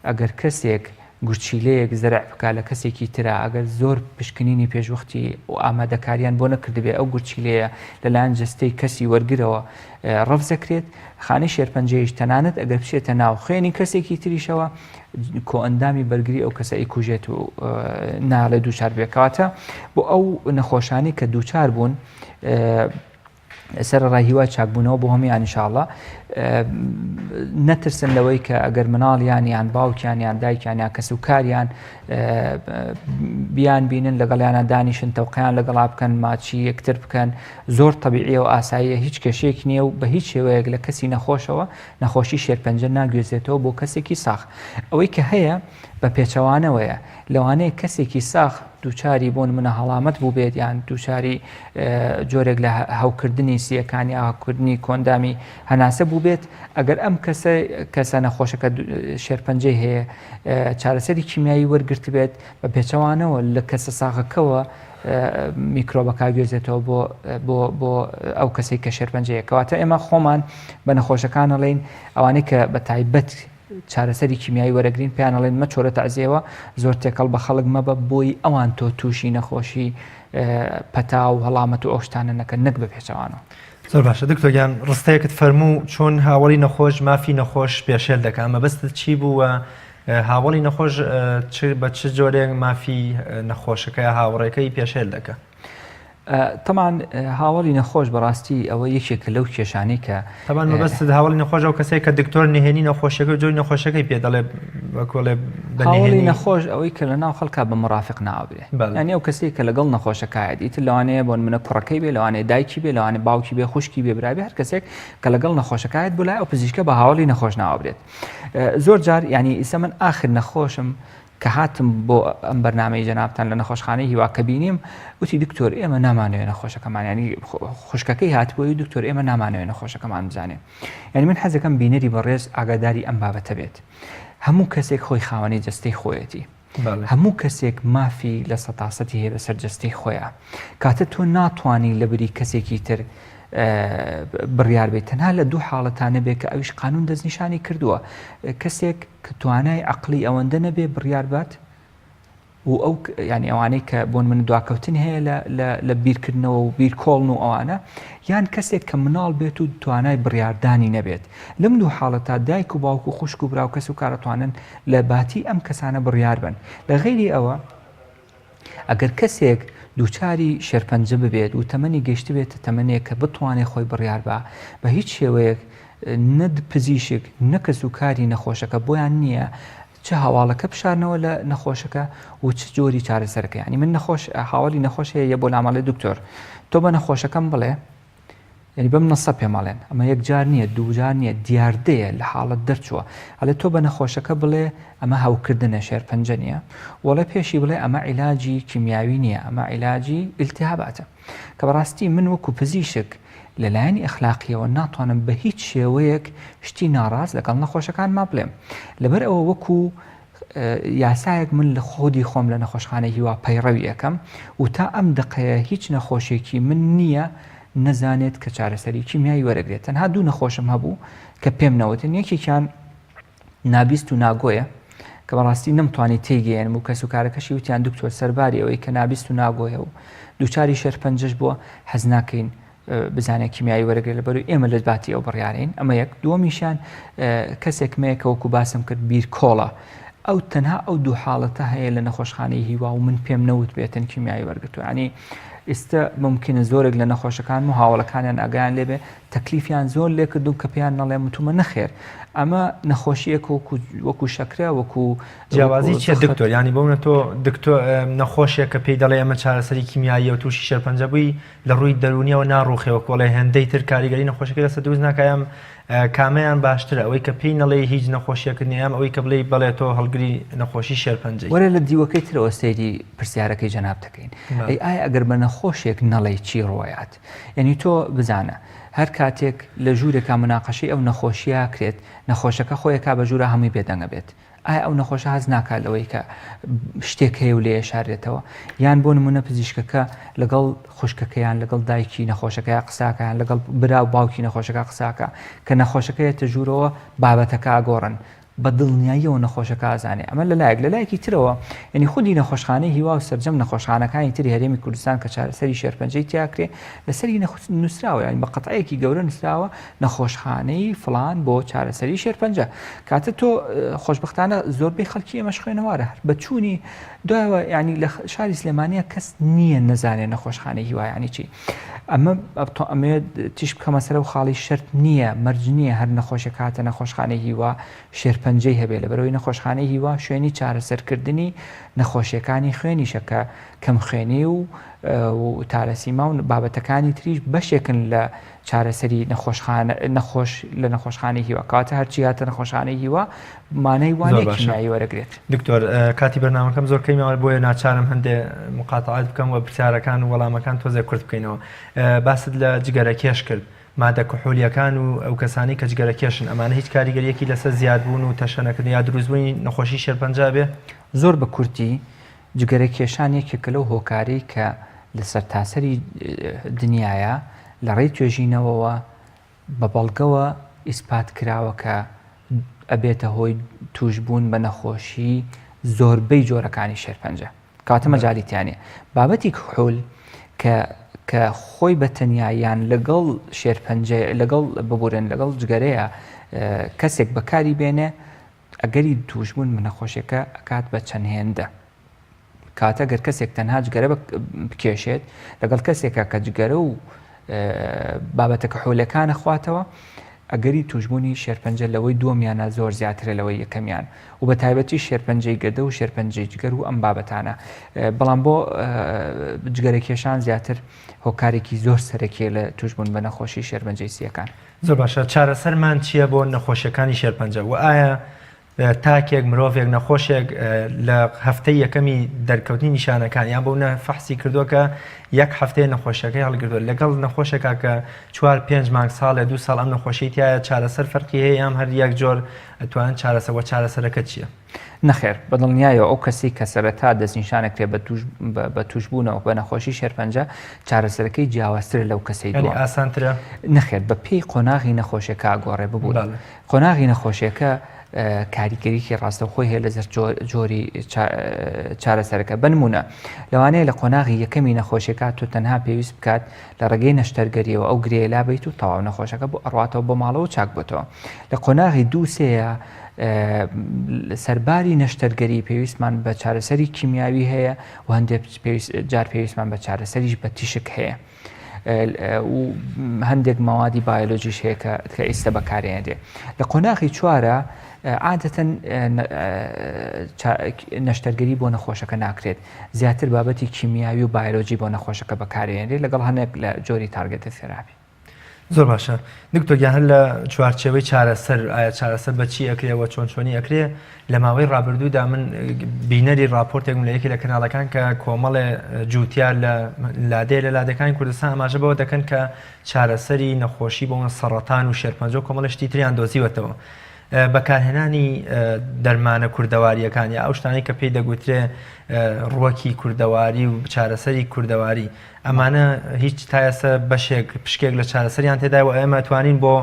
ئەگەر کەسێک گورچیلەیەک زەرع بکا لە کەسێکی ترا ئەگەر زۆر پشکنینی پێشوەختی و ئامادەکاریان بۆ نەکردبێ ئەو گورچیلەیە لەلایەن جەستەی کەسی وەرگرەوە ڕەفزەکرێت، خانەی شێرپەنجەیش تەنانەت ئەگەر بچێتە ناو خوێنی کەسێکی تریشەوە کۆئەندامی بەرگری ئەو کەسە ئەیکوژێت و ناڵێ دووچار بێ کەواتە بۆ ئەو نەخۆشانی کە دووچار بوون سەرەڕای هیوای چاکبوونەوە بۆ هەمویان انشاءاللە نەترسن لەوەی کە ئەگەر مناڵیان یان باوکیان یان دایکیان یان کەس و کاریان بیان بینن لەگەڵیانە دانیشن تەوقیان لەگەڵا بکەن ماچی یەکتر بکەن زۆر تەبیعیە و ئاساییە هیچ کێشەیەک نییە و بە هیچ شێوەیەک لە کەسی نەخۆشەوە نەخۆشی شێرپەنجە ناگوێزێتەوە بۆ کەسێکی ساغ. ئەوەی کە هەیە بە پێچەوانەوەیە، لەوانەیە کەسێکی ساغ دووچاری بۆ نمونە هەڵامەت بووبێت یان دووچاری جۆرێک لە هەوکردنی سییەکان یا هەوکردنی کۆندامی هەناسە بووبێت، ئەگەر ئەم کەسە کەسە نەخۆشەکە شێرپەنجەی هەیە چارەسەری کیمیایی وەرگرتبێت، بە پێچەوانەوە لە کەسە ساغەکەوە میکرۆبەکە گوێزێتەوە بۆ بۆ بۆ ئەو کەسەی کە شێرپەنجەیە کەواتە ئێمە خۆمان بە نەخۆشەکان ئەڵێین ئەوانەی کە بە تایبەت چارەسەری کیمیایی وەرەگرین پێیان ئەڵێن مەچۆرە تەعزیەوە زۆر تێکەڵ بە خەڵک مەبە بۆی ئەوان تۆ تووشی نەخۆشی پەتا و هەڵامەت و ئەو شتانە نەکەن نەک بە پێچەوانەوە. زۆر باشە دکتۆر گیان ڕستەیەکت فەرموو چۆن هاوەڵی نەخۆش مافی نەخۆش پێشێل دەکا مەبەستت چی بوو و هاوەڵی نەخۆش بە چ جۆرێک مافی نەخۆشەکە یا هاوڕێکەی پێشێل دەکا؟ تەمان هاوەڵی نەخۆش بەڕاستی ئەوە یەکێکە لەو کێشانەی کە تەمان مەبەستت هاوەڵی نەخۆش ئەو کەسەیە کە دکتۆر نهێنی نەخۆشیەکە و جۆری نەخۆشیەکەی پێ دەڵێ بەکۆڵێ بە هاوەڵی نەخۆش ئەوەی کە لە ناو خەڵکا بە مرافق ناوبرێ یعنی ئەو کەسەی کە لەگەڵ نەخۆشەکایەت ئیتر لەوانەیە بۆ نمونە کوڕەکەی بێ لەوانەیە دایکی بێ لەوانەیە باوکی بێ خوشکی بێ برای بێ هەر کەسێک کە لەگەڵ نەخۆشەکایەت بۆ لای ئەو پزیشکە بە هاوەڵی نەخۆش ناوبرێت زۆر جار یعنی ئیسە من ئاخر نەخۆشم کە هاتم بۆ ئەم بەرنامەی جەنابتان لە نەخۆشخانەی هیوا کە بینیم وتی دکتۆر ئێمە نامانەوێ نەخۆشەکەمان ینی خوشکەکەی هاتبووی دکتۆر ئێمە نامانەوێ نەخۆشەکەمان بزانێ یعنی من حەزەکەم بینەری بەڕێز ئاگاداری ئەم بابەتە بێت هەموو کەسێک خۆی خاوەنی جەستەی خۆیەتی هەموو کەسێک مافی لە سەتاسەتی هەیە بەسەر جەستەی خۆیان کاتە تۆ ناتوانانی لە بری کەسێکی تر. بڕیار بێت تەنها لە دوو حاڵەتا نەبێت کە ئەویش قانون دەستنیشانی کردووە کەسێک کە توانای عقلی ئەوەندە نەبێ بڕیار بات و ئەو ینی ئەوانەی کە بۆن من دواکەوتن هەیە لە بیرکردنەوە و بیرکۆڵن و ئەوانە یان کەسێک کە مناڵ بێت و توانای بڕیاردانی نەبێت لەم دوو حاڵەتا دایک و باوک و خوشک و برا و کەس و کارەتوانن لە باتی ئەم کەسانە بڕیار بن لە غەیری ئەوە ئەگەر کەسێک دووچاری شێرپەنجە ببێت و تەمەنی گەیشتبێتە تەمەنێک کە بتوانێت خۆی بڕیار با، بە هیچ شێوەیەک نە پزیشک نە کەسوکاری نەخۆشەکە بۆیان نییە چ هەواڵەکە بشارنەوە لە نەخۆشەکە و چ جۆری چارەسەرەکە یانی من نەخۆش هاوڵی نەخۆش هەیە یە بۆ لامەڵێ دکتۆر تۆ بە نەخۆشەکەم بڵێ یانی بەم نەسە پێم ئەڵێن ئەمە یەک جار نییە دووجار نییە دیاردەیە لە حاڵەت دەرچووە ئەڵێ تۆ بە نەخۆشەکە بڵێ ئەمە هەوکردنە شێرپەنجە نییە وەڵێ پێشی بڵێ ئەمە عیلاجی کیمیاوی نییە ئەمە عیلاجی ئیلتیهاباتە کە بەڕاستی من وەکو پزیشک لەلایەنی ئەخلاقیەوە ناتوانم بە هیچ شێوەیەک شتی ناڕاست لەگەڵ نەخۆشەکانما بڵێم لەبەر ئەوە وەکو یاسایەک من لە خۆدی خۆم لە نەخۆشخانەی هیوا پەیڕەوی ئەکەم و تا ئەم دەقەیە هیچ نەخۆشێکی من نییە نەزانێت کە چارەسەری کیمیایی وەرەگرێت تەنها دوو نەخۆشم هەبوو کە پێم نەوتن یەکێکیان نابیست و ناگۆیە کە بەڕاستی نەمتوانی تێگەیەنم و کەس و کارەکەشی وتیان دکتۆر سەرباری ئەوەی کە نابیست و ناگۆیە و دووچاری شێرپەنجەش بووە حەز ناکەین بزانێت کیمیایی وەرەگرێت لەبەرو ئێمە لە باتی ئەو بڕیارین ئەمە یەک دووەمیشیان کەسێک مەیە کە وەکو باسم کرد بیرکۆڵە ئەو تەنها ئەو دوو حاڵەتە هەیە لە نەخۆشخانەی هیوا و من پێم نەوت بێتن کیمیایی وەرگتو ینی ئێستا ممکنە زۆرێک لە نەخۆشەکان و هاوڵەکانیان ئاگیان لێبێ تەکلیفیان زۆر لێکردوم کە پێیان نەڵێم وتومە نەخێر ئەمە نەخۆشیەک وەکو شەکرە وەکو جیاوازی چیە دکتۆر ینی بۆ تۆ دکتۆر نەخۆشیە کە پێی دەڵێ ئەمە چارەسەری کیمیاییە و تووشی شێرپەنجە بووی لە ڕووی دەروونیەوە ناڕوخێ وەکو ئەڵێ هێندەی تر کاریگەری نەخۆشیەکەی لەسەر دروست ناکا یان کامەیان باشترە ئەوەی کە پێی نەڵێی هیچ نەخۆشیەکت نیە یان ئەوەی کە بڵێی بەڵێ تۆ هەڵگری نەخۆشی شێرپەنجەی. وەرە لە دیوەکەی ترەوە سەیری پرسیارەکەی جەنابت دەکەین ئەی ئایا ئەگەر بە نەخۆشێک نەڵێی چی ڕووەیات یعنی تۆ بزانە هەر کاتێک لە ژوورێکا مناقەشەی ئەو نەخۆشیە کرێت نەخۆشەکە خۆیەکا بە ژوورا هەمووی بێدەنگە بێت ئایا ئەو نەخۆشە هەست ناکات لەوەی کە شتێک هەیە و لێ شارێتەوە یان بۆ نمونە پزیشکەکە لەگەڵ خوشکەکەیان لەگەڵ دایکی نەخۆشەکەی قساکەیان لەگەڵ برا و باوکی نەخۆشەکە قساکە کە نەخۆشەکەیەتە ژوورەوە بابەتەکە ئەگۆڕن بە دڵنیاییەوە نەخۆشەکە ئازانێ ئەمە لەلایەک لەلایەکی ترەوە یعنی خودی نەخۆشخانەی هیوا و سەرجەم نەخۆشخانەکانی تری هەرێمی کوردستان کە چارەسەری شێرپەنجەی تیاکرێ لەسەری نووسراوە یعنی بە قەتعەیەکی گەورە نووسراوە نەخۆشخانەی فڵان بۆ چارەسەری شێرپەنجە کاتە تۆ خۆشببختانە زۆربەی خەڵکی ئێمەش خوێنەوارە هەر بە چوونی دوایەوە ینی لە شاری سلێمانە کەس نییە نەزانێ نەخۆشخانەی هیوایانی چی ئەمە ئەمێ تیش بکەمە سەر و خاڵی شرت نییە مەرج نییە هەر نەخۆشێک هاتە نەخۆشخانەی هیوا شێرپەنجەی هەبێ لە بەرەوەی نەخۆشخانەی هیوا شوێنی چارەسەرکردنی نەخۆشیەکانی خوێنیشە کە کەمخوێنی و و تالەسیما و بابەتەکانی تریش بەشێکن لە چارەسەری نەخۆشخانە نەخۆش لە نەخۆشخانەی هیوا کەواتە هەرچی هاتە نەخۆشخانەی هیوا مانای وانەیە کیمیایی وەرەگرێت. دکتۆر کاتی بەرنامەکەم زۆر کەمیەوە بۆیە ناچارم هەندێ مقاتەعات بکەم و پرسیارەکان و وەڵامەکان تۆزێک کورت بکەینەوە باست لە جگەرە کێش کرد مادە کحولیەکان و ئەو کەسانی کە جگەرە کێشن ئەمانە هیچ کاریگەریەکی لەسەر زیادبوون و تەشەنەکردن یا دروستبوونی نەخۆشی شێرپەنجە بێ؟ زۆر بە کورتی جگەرە کێشان یەکێکە لەو هۆکارەی کە لە سەرتاسەری دنیایا لە ڕێی توێژینەوەوە بە بەڵگەوە ئیسپات کراوە کە ئەبێتە هۆی تووشبوون بە نەخۆشی زۆربەی جۆرەکانی شێرپەنجە کاتە مەجالی تیانە بابەتی کحول کە کە خۆی بە تەنیا یان لەگەڵ شێرپەنجە لەگەڵ ببورن لەگەڵ جگەرەیە کەسێک بەکاری بێنێ ئەگەری تووشبوون بە نەخۆشیەکە ئەکات بە چەند هێندە. کاتە گەر کەسێک تەنها جگەرە بکێشێت لەگەڵ کەسێکە کە جگەرە و بابەتە کحولەکانە خواتەوە ئەگەری توشببوونی شێرپەنجە لەوەی دووەمیانە زۆر زیاترە لەوەی یەکەمیان و بە تایبەتی شێرپەنجەی گەدە و شێرپەنجەی جگەر و ئەم بابەتانە بەڵام بۆ جگەرە کێشان زیاتر هۆکارێکی زۆر سەرەکیە لە توشببوون بە نەخۆشی شێرپەنجەی سیەکان. زۆر باشە چارەسەرمان چییە بۆ نەخۆشیەکانی شێرپەنجە وە ئایا. تاکێک، مرۆڤێک، نەخۆشێک لە هەفتەی یەکەمی دەرکەوتنی نیشانەکان یان بۆ نە فەحسی کردووە کە یەک هەفتەیە نەخۆشیەکەی هەڵگرتووە لەگەڵ نەخۆشێکا کە چوار پێنج مانگ ساڵێ دوو ساڵ ئەم نەخۆشیەی تایە چارەسەر فەرقی هەیە یان هەر یەک جۆر ئەتوانن چارەسەر وە چارەسەرەکە چییە؟ نەخێر، بەدڵنیایەوە ئەو کەسەی کە سەرەتا دەستنیشانەکرێت بە توش بە توشبوونەوە بە نەخۆشی شێرپەنجە چارەسەرەکەی جیاوازترە لەو کەسەی یانی دووەم. ئاسانترە؟ نەخێر، بە پێی قۆناغی نەخۆشیەکە ئەگۆڕێ ببورە. بەڵێ. قۆناغی نەخۆشیەکە کاریگەریی ڕاستەوخۆی هەیە لەسەر جۆری چارەسەرەکە. بە نموونە لەوانەیە لە قۆناغی یەکەمی نەخۆشیەکە تۆ تەنها پێویست بکات لە ڕێگەی نەشتەرگەریەوە ئەو گرێیە لابەیت و تەواو نەخۆشەکە بۆ ئەڕواتەوە بۆ ماڵەوە و چاک بۆتەوە. لە قۆناغی دوو سێیە سەرباری نەشتەرگەری پێویستمان بە چارەسەری کیمیاوی هەیە و هەندێک جار پێویستمان بە چارەسەریش بە تیشک هەیە. و هەندێک مەوادی بایۆلۆجیش هەیە کە کە ئیستا بەکارێنرێ لە قۆناغی چوارە عادەتەن نەشتەرگەری بۆ نەخۆشەکە ناکرێت زیاتر بابەتی کیمیاوی و بایۆلۆجی بۆ نەخۆشەکە بەکارێنرێ لەگەڵ هەندێک لە جۆری targeted therapy. زۆر باشە دکتۆر گیان هەر لە چوارچێوەی چارەسەر ئایا چارەسەر بە چی ئەکرێ وە چۆن چۆنی ئەکرێ لە ماوەی ڕابردوودا من بینەری ڕاپۆرتێکم لە یەکێ لە کەناڵەکان کە کۆمەڵێ جووتیار لە لادێ لە لادێکانی کوردستان ئاماژە بەوە دەکەن کە چارەسەری نەخۆشی بۆ سەڕەتان و شێرپەنجە و کۆمەڵە شتی تریان دۆزیوەتەوە بەکارهێنانی دەرمانە کوردەوارییەکان یا ئەو شتانەی کە پێی دەگوترێ ڕوەکی کوردەواری و چارەسەری کوردەواری ئەمانە هیچ تا ئێستا بەشێک پشکێک لە چارەسەریان تێدای و ئێمە توانین بۆ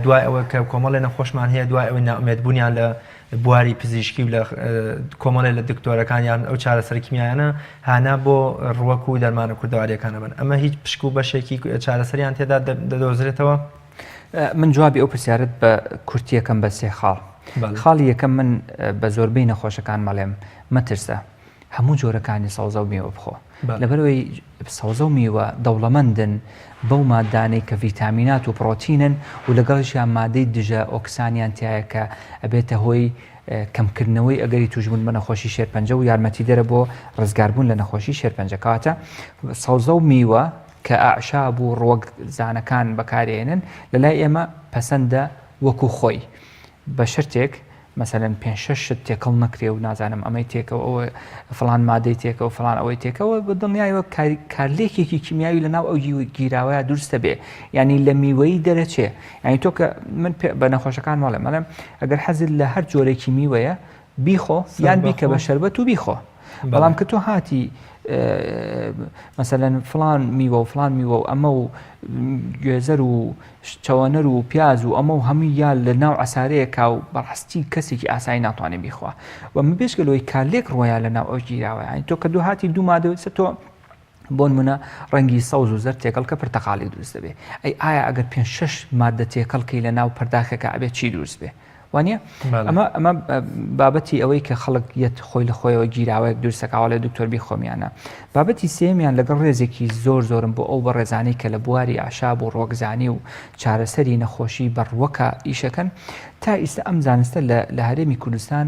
دوای ئەوە کە کۆمەڵی نەخۆشمان هەیە دوای ئەوەی نائومێدبوونیان لە بواری پزیشکی و لە کۆمەڵێ لە دکتۆرەکانیان ئەو چارەسەر کیمیایانە هانا بۆ ڕوەک و دەرمانە کوردەواریەکانە بن ئەمە هیچ پشک و بەشێکی چارەسەریان تێدا دەدۆزرێتەوە؟ من جوابی ئەو پرسیارت بە کورتیەکەم بە سێ خاڵ خاڵی یەکەم من بە زۆربەی نەخۆشەکان مەڵێم مەترسە هەموو جۆرەکانی سەوزە و میوە بخۆ لەبەرئەوەی سەوزە و میوە دەوڵەمەندن بەو مادانەی کە ڤیتامینات و پڕۆتینن و لەگەڵیشیان مادەی دژە ئۆکسانیان تایە کە ئەبێتە هۆی کەمکردنەوەی ئەگەری توشبوون بە نەخۆشی شێرپەنجە و یارمەتیدەرە بۆ ڕزگاربوون لە نەخۆشی شێرپەنجە کەواتە سەوزە و میوە کە ئەعشاب و ڕوەک زانەکان بەکارێنن لە لای ئێمە پەسەندە وەکو خۆی بە شەرتێک مەسەلەن پێنج شەش شت تێکەڵ نەکرێ و نازانم ئەمەی تێکەوە ئەوە فڵان مادەی تێکەوە فڵان ئەوەی تێکەوە بە دڵنیایەوە کارلێکێکی کیمیاوی لە ناو ئەو گیراوەیە دروستە بێ یعنی لە میوەی دەرەچێ یعنی تۆ کە من بە نەخۆشەکان مەڵێ مەڵێم ئەگەر حەزت لە هەر جۆرێکی میوەیە بیخۆ یان بیکە بە شەربەت و بیخۆ بەڵام کە تۆ هاتی مەسەلەن فلان میوە و فلان میوە و ئەمە و گوێزەر و چەوەنەر و پیاز و ئەمە و هەمووی یا لە ناو عەسارەیەکا و بەڕاستی کەسێکی ئاسایی ناتوانێت بیخوا و من بێجگە لەوەی کارلێک ڕۆیا لە ناو ئەو گیراوە یانی تۆ کە دوو هاتی دوو مادە تۆ بۆ نمونە ڕەنگی سەوز و زەرد تێکەڵ کە پرتەقاڵی دروست دەبێ ئەی ئایا ئەگەر پێنج شەش مادە تێکەڵ کەی لە ناو پەرداخێکا ئەبێ چی دروست بێ وانە ئەمە ئەمە بابەتی ئەوەی کە خەڵک یەت خۆی لە خۆیەوە گیراوەیەک دروستەکەواڵێ دکتۆر بیخۆمیانە بابەتی سێمیان لەگەڵ ڕێزێکی زۆر زۆرم بۆ ئەو بەڕێزانەی کە لە بواری ئاشاب و ڕۆکزانی و چارەسەری نەخۆشی بەڕوەکە ئیشەکەن تا ئیستا ئەم زانستە لە هەرێمی کوردستان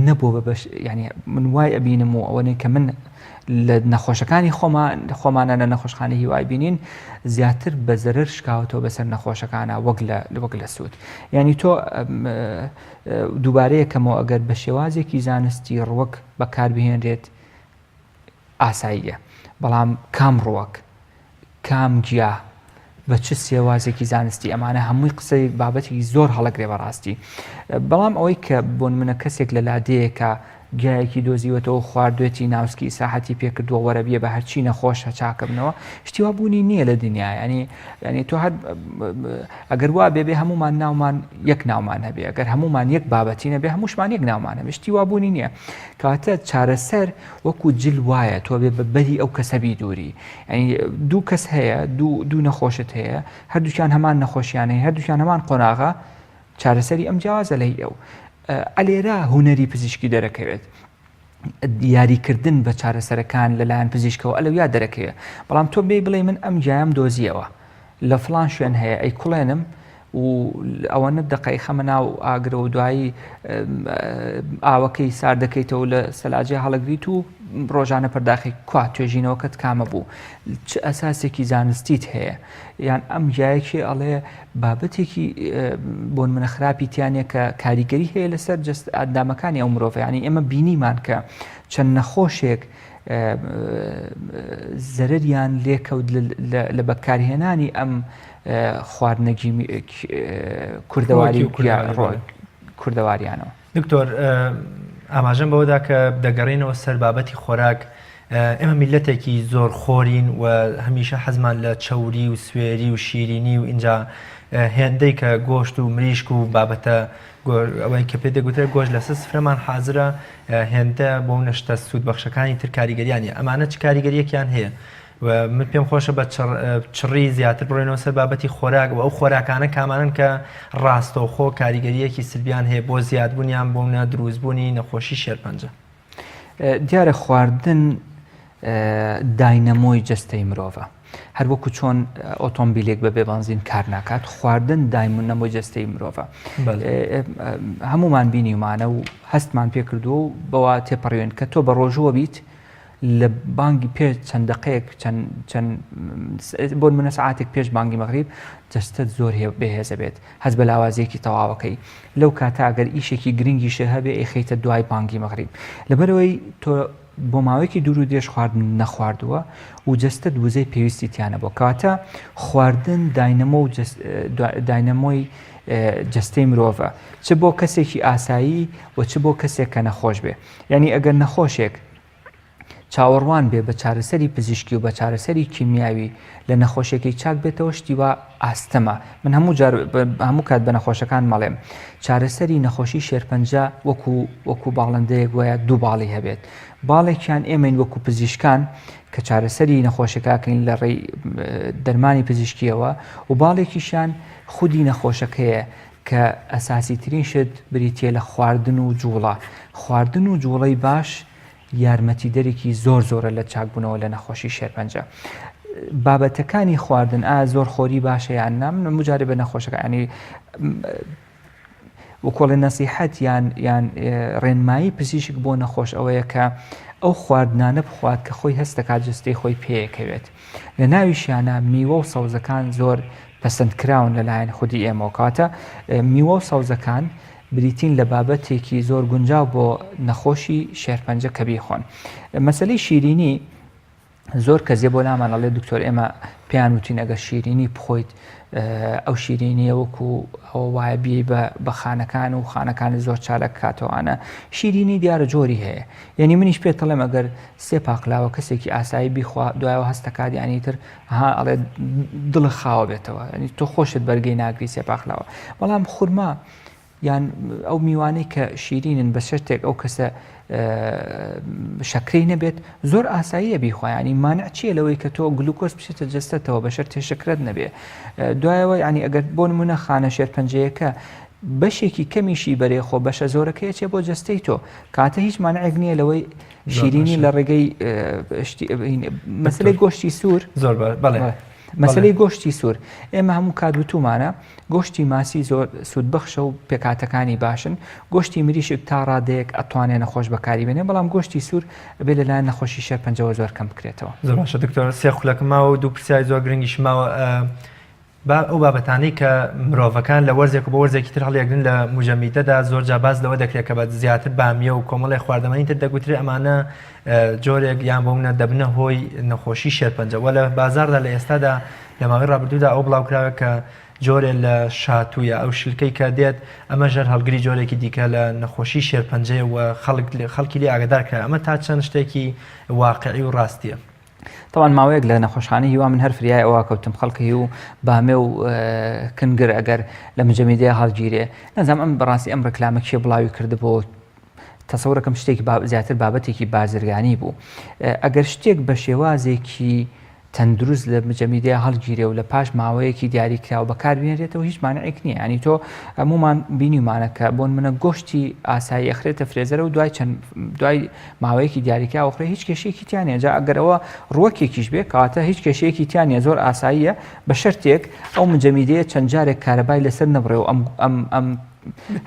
نەبوو بە بەش ینی من وای ئەبینم و ئەوەنەی کە من لە نەخۆشەکانی خۆمان خۆمانە لە نەخۆشخانەی هیوای بینین زیاتر بە زەرەر شکاوەتەوە بەسەر نەخۆشەکانە وەک لە وەک لە سوود یعنی تۆ دووبارەیەکەمەوە ئەگەر بە شێوازێکی زانستی ڕوەک بەکاربهێنرێت ئاساییە بەڵام کام ڕوەک کام گیا بە چ سێوازێکی زانستی ئەمانە هەمووی قسەی بابەتێکی زۆر هەڵەگرێ بەڕاستی بەڵام ئەوەی کە بۆن منە کەسێک لە لادێیەکە گیایەکی دۆزیوەتەوە خواردوێتی ناوسکی ئیسراحەتی پێکردووە وەرەبیە بە هەرچی نەخۆشە چاکەبنەوە شتی وا بوونی نییە لە دنیا ینی ینی تۆ هەر ئەگەر وا بێ بێ هەمومان ناومان یەک ناومان هەبێ ئەگەر هەمومان یەک بابەتی نەبێ هەمووشمان یەک ناومان هەبێ شتی وا بوونی نییە کەواتە چارەسەر وەکو جل وایە تۆ بێ بە بەری ئەو کەسە بیدووری یعنی دوو کەس هەیە دوو دوو نەخۆشت هەیە هەردووکیان هەمان نەخۆشیان هەیە هەردووکیان هەمان قۆناغە چارەسەری ئەم جیاوازە لە هی ئەو ئەلێرە هونەری پزیشکی دەرەکەوێت یاریکردن بە چارەسەرەکان لەلایەن پزیشکەوە ئەلەویا دەرەکەوێت بەڵام تۆ بێ بڵێ من ئەم گیایەم دۆزیەوە لە فڵان شوێن هەیە ئەی کوڵێنم و ئەوەنە دەقەی خەمە ناو ئاگرەوە دوایی ئاوەکەی ساردەکەیتەوە لە سەلاجە هەڵەگریت و ڕۆژانە پەرداخی کوا توێژینەوەکەت کامە بوو چ ئەساسێکی زانستیت هەیە یان ئەم گیایەکی ئەڵێ بابەتێکی بۆن منە خراپی تیانە کە کاریگەری هەیە لەسەر جست ئەندامەکانی ئەو مرۆڤیانی ئێمە بینیمان کە چەند نەخۆشێک زەرەریان لێکەوت لە بەکارهێنانی ئەم خواردنە کوردەواری کوردەواریانەوە. دکتۆر ئاماژەم بەوەدا کە دەگەڕێینەوە سەر بابەتی خۆراک ئێمە میلەتێکی زۆر خۆرین و هەمیشە حەزمان لە چەوری و سوێری و شیرینی و ئینجا هێندەی کە گۆشت و مریشک و بابەتە ئەوەی کە پێ دەگوترێت گۆشت لەسەر سفرەمان حازرە هێندە بۆ نەشتە سوودبەخشەکانی تر کاریگەریانی ئەمانە چ کاریگەریەکیان هەیە و من پێم خۆشە بە چڕی زیاتر بڕۆینەوە سەر بابەتی خۆراک و ئەو خۆراکانە کامانن کە ڕاستەوخۆ کاریگەریەکی سلبیان هەیە بۆ زیادبوونیان بۆ نە دروستبوونی نەخۆشی شێرپەنجە. دیارە خواردن داینەمۆی جەستەی مرۆڤە هەر وەکو چۆن ئۆتۆمبیلێک بە بێ بەنزین کار ناکات خواردن داینەمۆی جەستەی مرۆڤە هەمومان بینیمانە و هەستمان پێکردووە و بەوە تێپەڕوێن کە تۆ بە ڕۆژووە بیت لە بانگی پێش چەند دەقەیەک چەند چەند بۆ نمونە سعاتێک پێش بانگی مەغریب جەستەت زۆر بەهێزە بێت هەست بە لاوازیەکی تەواوەکەی لەو کاتە ئەگەر ئیشێکی گرنگیشە هەبێ ئەیخەیتە دوای بانگی مەغریب لەبەرەوەی تۆ بۆ ماوەیەکی دوور و درێژ خواردن نەخواردووە و جەستەت وزەی پێویستی تیانە بۆ کەواتە خواردن داینەمۆ و داینەمۆی جەستەی مرۆڤە چ بۆ کەسێکی ئاسایی و چ بۆ کەسێک کە نەخۆش بێ یعنی ئەگەر نەخۆشێک چاوەڕوان بێ بە چارەسەری پزیشکی و بە چارەسەری کیمیاوی لە نەخۆشیەکەی چاک بێتەوە شتی وا ئاستەمە من هەموو جار هەموو کات بە نەخۆشەکان مەڵێم چارەسەری نەخۆشی شێرپەنجە وەکو وەکو باڵندەیەک وایە دوو باڵی هەبێت باڵێکیان ئێمەین وەکو پزیشکان کە چارەسەری نەخۆشەکەکەین لە ڕێی دەرمانی پزیشکیەوە و باڵێکیشیان خودی نەخۆشەکەیە کە ئەساسی ترین شت بریتە لە خواردن و جوڵە خواردن و جوڵەی باش یارمەتیدەرێکی زۆر زۆرە لە چاکبوونەوە لە نەخۆشی شێرپەنجە. بابەتەکانی خواردن ئا زۆر خۆری باشە یان نا من مجارێ بە نەخۆشەکە ینی وکۆڵێ نەسیحەت یان یان ڕێنمایی پزیشک بۆ نەخۆش ئەوەیە کە ئەو خواردنانە بخوات کە خۆی هەست دەکات جستەی خۆی پێیەکەوێت لە ناویشیانە میوە و سەوزەکان زۆر پەسەندکراون لەلایەن خودی ئێمەوە کەواتە میوە و سەوزەکان بریتین لە بابەتێکی زۆر گونجاو بۆ نەخۆشی شێرپەنجە کە بیخۆن. مەسەلەی شیرینی زۆر کەس یە بۆ لامان ئەڵێ دکتۆر ئێمە پێیان وتین ئەگەر شیرینی بخۆیت ئەو شیرینیە وەکو ئەوە وایە بی بە خانەکان و خانەکانی زۆر چالک کاتەوانە شیرینی دیارە جۆری هەیە یعنی منیش پێت دەڵێم ئەگەر سێ پاقلاوە کەسێکی ئاسایی بیخوا دوایەوە هەستەکات یعنی تر ها ئەڵێ دڵە خاوە بێتەوە ینی تۆ خۆشت بەرگەی ناگری سێ پاقلاوە بەڵام خورما یان ئەو میوانەی کە شیرینن بە شەرتێک ئەو کەسە شەکرەی نەبێت زۆر ئاساییە بیخوایانی مانع چییە لەوەی کە تۆ گلوکۆز بچێتە جەستەتەوە بە شەرتێ شەکرەت نەبێ دوایەوە ینی ئەگەر بۆ نمونە خانە شێرپەنجەیەکە بەشێکی کەمیشی بەرێ خۆ بەشە زۆرەکەی چێ بۆ جەستەی تۆ کاتە هیچ مانعێک نییە لەوەی شیرینی لە ڕێگەی مەسلەی گۆشتی سوور زۆر بەڵێ مەسلەی گۆشتی سوور ئێمە هەموو کات وتومانە گۆشتی ماسی زۆر سوودبەخشە و پێکهاتەکانی باشن، گۆشتی مریشک تا ڕادەیەک ئەتوانێ نەخۆش بەکاری بێنێ، بەڵام گۆشتی سوور ئەبێ لەلایەن نەخۆشی شێرپەنجەوە زۆر کەم بکرێتەوە. زۆر باشە دکتۆر سێ خولەکم ماوە و دوو پرسیاری زۆر گرنگیشم ماوە با ئەو بابەتانەی کە مرۆڤەکان لە وەرزێک و بۆ وەرزێکی تر هەڵیەگرن لە موجەمیدەدا زۆر جا باس لەوە دەکرێت کە بە زیاتر بامیە و کۆمەڵێک خواردەمەنی تر دەگوترێ ئەمانە جۆرێک یان بۆ منە دەبنە هۆی نەخۆشی شێرپەنجە وە لە بازاردا لە ئێستادا لە ماوەی ڕابردوودا ئەو بڵاوکراوە کە جۆرێ لە شاتوو یا ئەو شلکەی کە دێت ئەمەش هەر هەڵگری جۆرێکی دیکە لە نەخۆشی شێرپەنجەیە و خەڵک خەڵکی لێ ئاگادار کرا ئەمە تا چەند شتێکی واقعی و ڕاستیە؟ تەوان ماوەیەک لە نەخۆشخانەی هیوا من هەر فریای ئەوە کەوتم خەڵکی و بامێ و کنگر ئەگەر لە مجەمیدەیە هەڵگیرێ نازانم ئەم بەڕاستی ئەم ڕێکلامە کێ بڵاوی کردبۆ تەسەورەکەم شتێکی زیاتر بابەتێکی بازرگانی بوو ئەگەر شتێک بە شێوازێکی تەندروست لە مجەمیدەیا هەڵگیرێ و لە پاش ماوەیەکی دیاریکراو بەکار بهێنرێتەوە هیچ مانعێک نییە ینی تۆ هەمومان بینیمانە کە بۆن منە گۆشتی ئاسایی ئەخرێتە فرێزەرە و دوای چەند دوای ماوەیەکی دیاریکراوە خورێ هیچ کێشەیەکی تیا نییە جا ئەگەر ئەوە ڕوەکێکیش بێ کەواتە هیچ کێشەیەکی تیا نییە زۆر ئاساییە بە شەرتێک ئەو مجەمیدەیە چەند جارێک کارەبای لەسەر نەبڕێ و ئەم ئەم ئەم.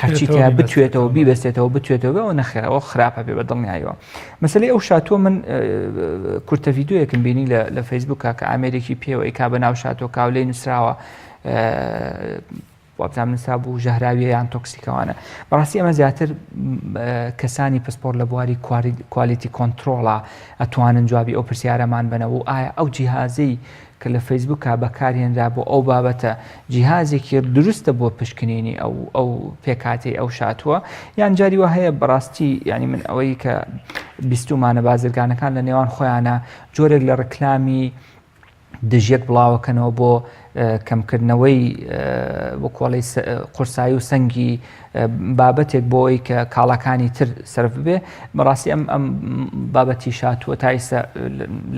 هەرچی تیا بتوێتەوە بیبەستێتەوە بتوێتەوە ئەوە نەخێرەوە خراپە بێ بە دڵنیایەوە مەسلەی ئەو شاتوە من کورتە ڤیددیوەکم بینی لە فەیسبوک کە ئامێرێکی پێوەی کا بە ناو شاتۆ کاولەی نووسراوە وابزانم نووسرابوو ژەهراویە یان تۆکسیکەوانە بەڕاستی ئەمە زیاتر کەسانی پسپۆر لە بواری quality control ە ئەتوانن جوابی ئەو پرسیارەمان بنەوە و ئایا ئەو جیهازەی کە لە فەیسبوکا بەکارهێنرا بۆ ئەو بابەتە جیهازێکی دروستە بۆ پشکنینی ئەو ئەو پێکهاتەی ئەو شاتووە یان جاری وا هەیە بەڕاستی یعنی من ئەوەی کە بیستومانە بازرگانەکان لە نێوان خۆیانە جۆرێک لە ڕکلامی دژیەک بڵاوەکەنەوە بۆ کەمکردنەوەی وەکۆڵی قورسایی و سەنگی بابەتێک بۆ ئەوەی کە کاڵاکانی تر سەرف ببێ بەڕاستی ئەم ئەم بابەتی شاتووە تا ئیستا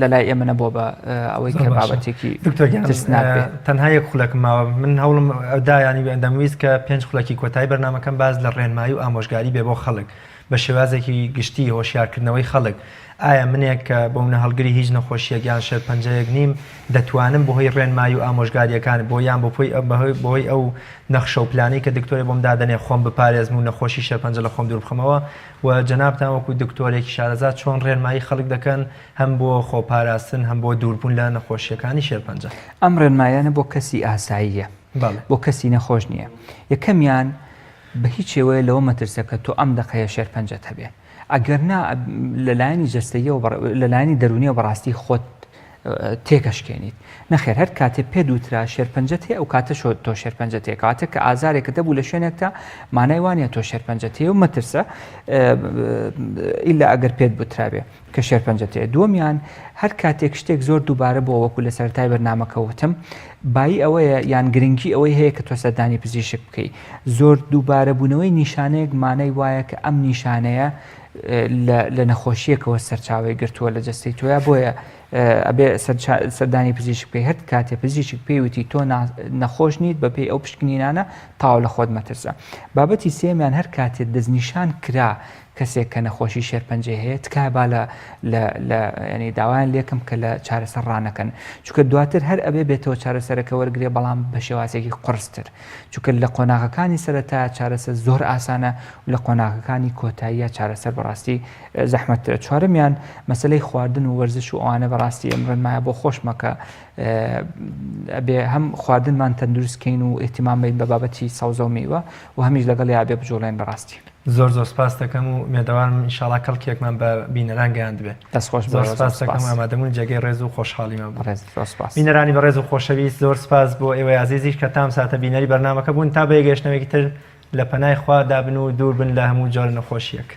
لە لای ئێمە نەبووە بە ئەوەی کە بابەتێکی دکتۆر گیان ترسناک بێ. تەنها یەک خولەکم ماوە من هەوڵم دا ینی دەمویست کە پێنج خولەکی کۆتایی بەرنامەکەم باس لە ڕێنمایی و ئامۆژگاری بێ بۆ خەڵک بە شێوازێکی گشتی هۆشیارکردنەوەی خەڵک ئایا منێک کە بۆمنە هەڵگری هیچ نەخۆشیەک یان شێرپەنجەیەک نیم دەتوانم بەهۆی ڕێنمایی و ئامۆژگاریەکان بۆ یان بۆ بەهۆی ئەو نەخشە و پلانەی کە دکتۆرێ بۆم دادەنێ خۆم بپارێزم و نەخۆشی شێرپەنجە لە خۆم دوور بخەمەوە و جەنابتان وەکو دکتۆرێکی شارەزا چۆن ڕێنمایی خەڵک دەکەن هەم بۆ خۆپاراستن هەم بۆ دووربوون لە نەخۆشیەکانی شێرپەنجە؟ ئەم ڕێنمایانە بۆ کەسی ئاساییە بۆ کەسی نەخۆش نییە یەکەمیان بە هیچ شێوەیە لەوە مەترسە کە تۆ ئەم دەقەیە شێرپەنجەت هەبێ ئەگەر نا لە لایەنی جەستەییەوە لە لایەنی دەروونیەوە بەڕاستی خۆت تێکەشکێنیت نەخێر هەر کاتێ پێ دوترا شێرپەنجەت هەیە ئەو کاتە شۆ تۆ شێرپەنجەت هەیە کاتێک کە ئازارێکت هەبوو لە شوێنێکتا مانای وانە تۆ شێرپەنجەت هەیە و مەترسە ئیلا ئەگەر پێت بترابێ کە شێرپەنجەت هەیە دووەمیان هەر کاتێک شتێک زۆر دووبارە بۆ وەکو لە سەرەتای بەرنامەکە وتم بایی ئەوەیە یان گرنگی ئەوەی هەیە کە تۆ سەردانی پزیشک بکەی زۆر دووبارە بوونەوەی نیشانەیەک مانای وایە کە ئەم نیشانەیە لە نەخۆشیەکەوە سەرچاوی گرتووە لە جەستەی تۆیا بۆیە ئەبێ سەردانی پزیشک بکەی هەر کاتێ پزیشک پێی وتی تۆ نەخۆش نیت بەپێی ئەو پشکنینانە تاو لە خۆت مەترسە بابەتی سێمیان هەر کاتێ دەستنیشان کرا کەسێک کە نەخۆشی شێرپەنجەی هەیە تکایە با لە لە لە ینی داوایان لێکم کە لە چارەسەر ڕانەکەن چونکە دواتر هەر ئەبێ بێتەوە چارەسەرەکە وەرگێ بەڵام بە شێوازێکی قڕستر چونکە لە قۆناغەکانی سەرەتا چارەسەر زۆر ئاسانە و لە قۆناغەکانی کۆتاییە چارەسەر بەڕاستی زەحمەتترە چوارەمیان مەسلەی خواردن و وەرزش و ئەوانە بەڕاستی ئەم ڕێنمایە بۆ خۆشمە کە ئەبێ هەم خواردنمان تەندروست کەین و ئیهتیمام بین بە بابەتی سەوزە و میوە و هەمیش لەگەڵ یا بێ بجوڵێن بەڕاستی. زۆر زۆر سپاست دەکەم و ئومێدەوارم ئینشاڵا کەڵکێکمان بە بینەران گەیاندبێ. دەست خۆش زۆر سپاس دەکەم ئامادەبوون جێگەی ڕێز و خۆشحاڵیمان بوو. بەڕێز زۆر سپاس. بینەرانی بەڕێز و خۆشەویست زۆر سپاس بۆ ئێوەی ئازیزیش کە تام ساتە بینەری بەرنامەکە بوون تا بەیەگەیشتنەوەیەکی تر لە پەنای خوا دابن و دوور بن لە هەموو جۆرە نەخۆشییەک.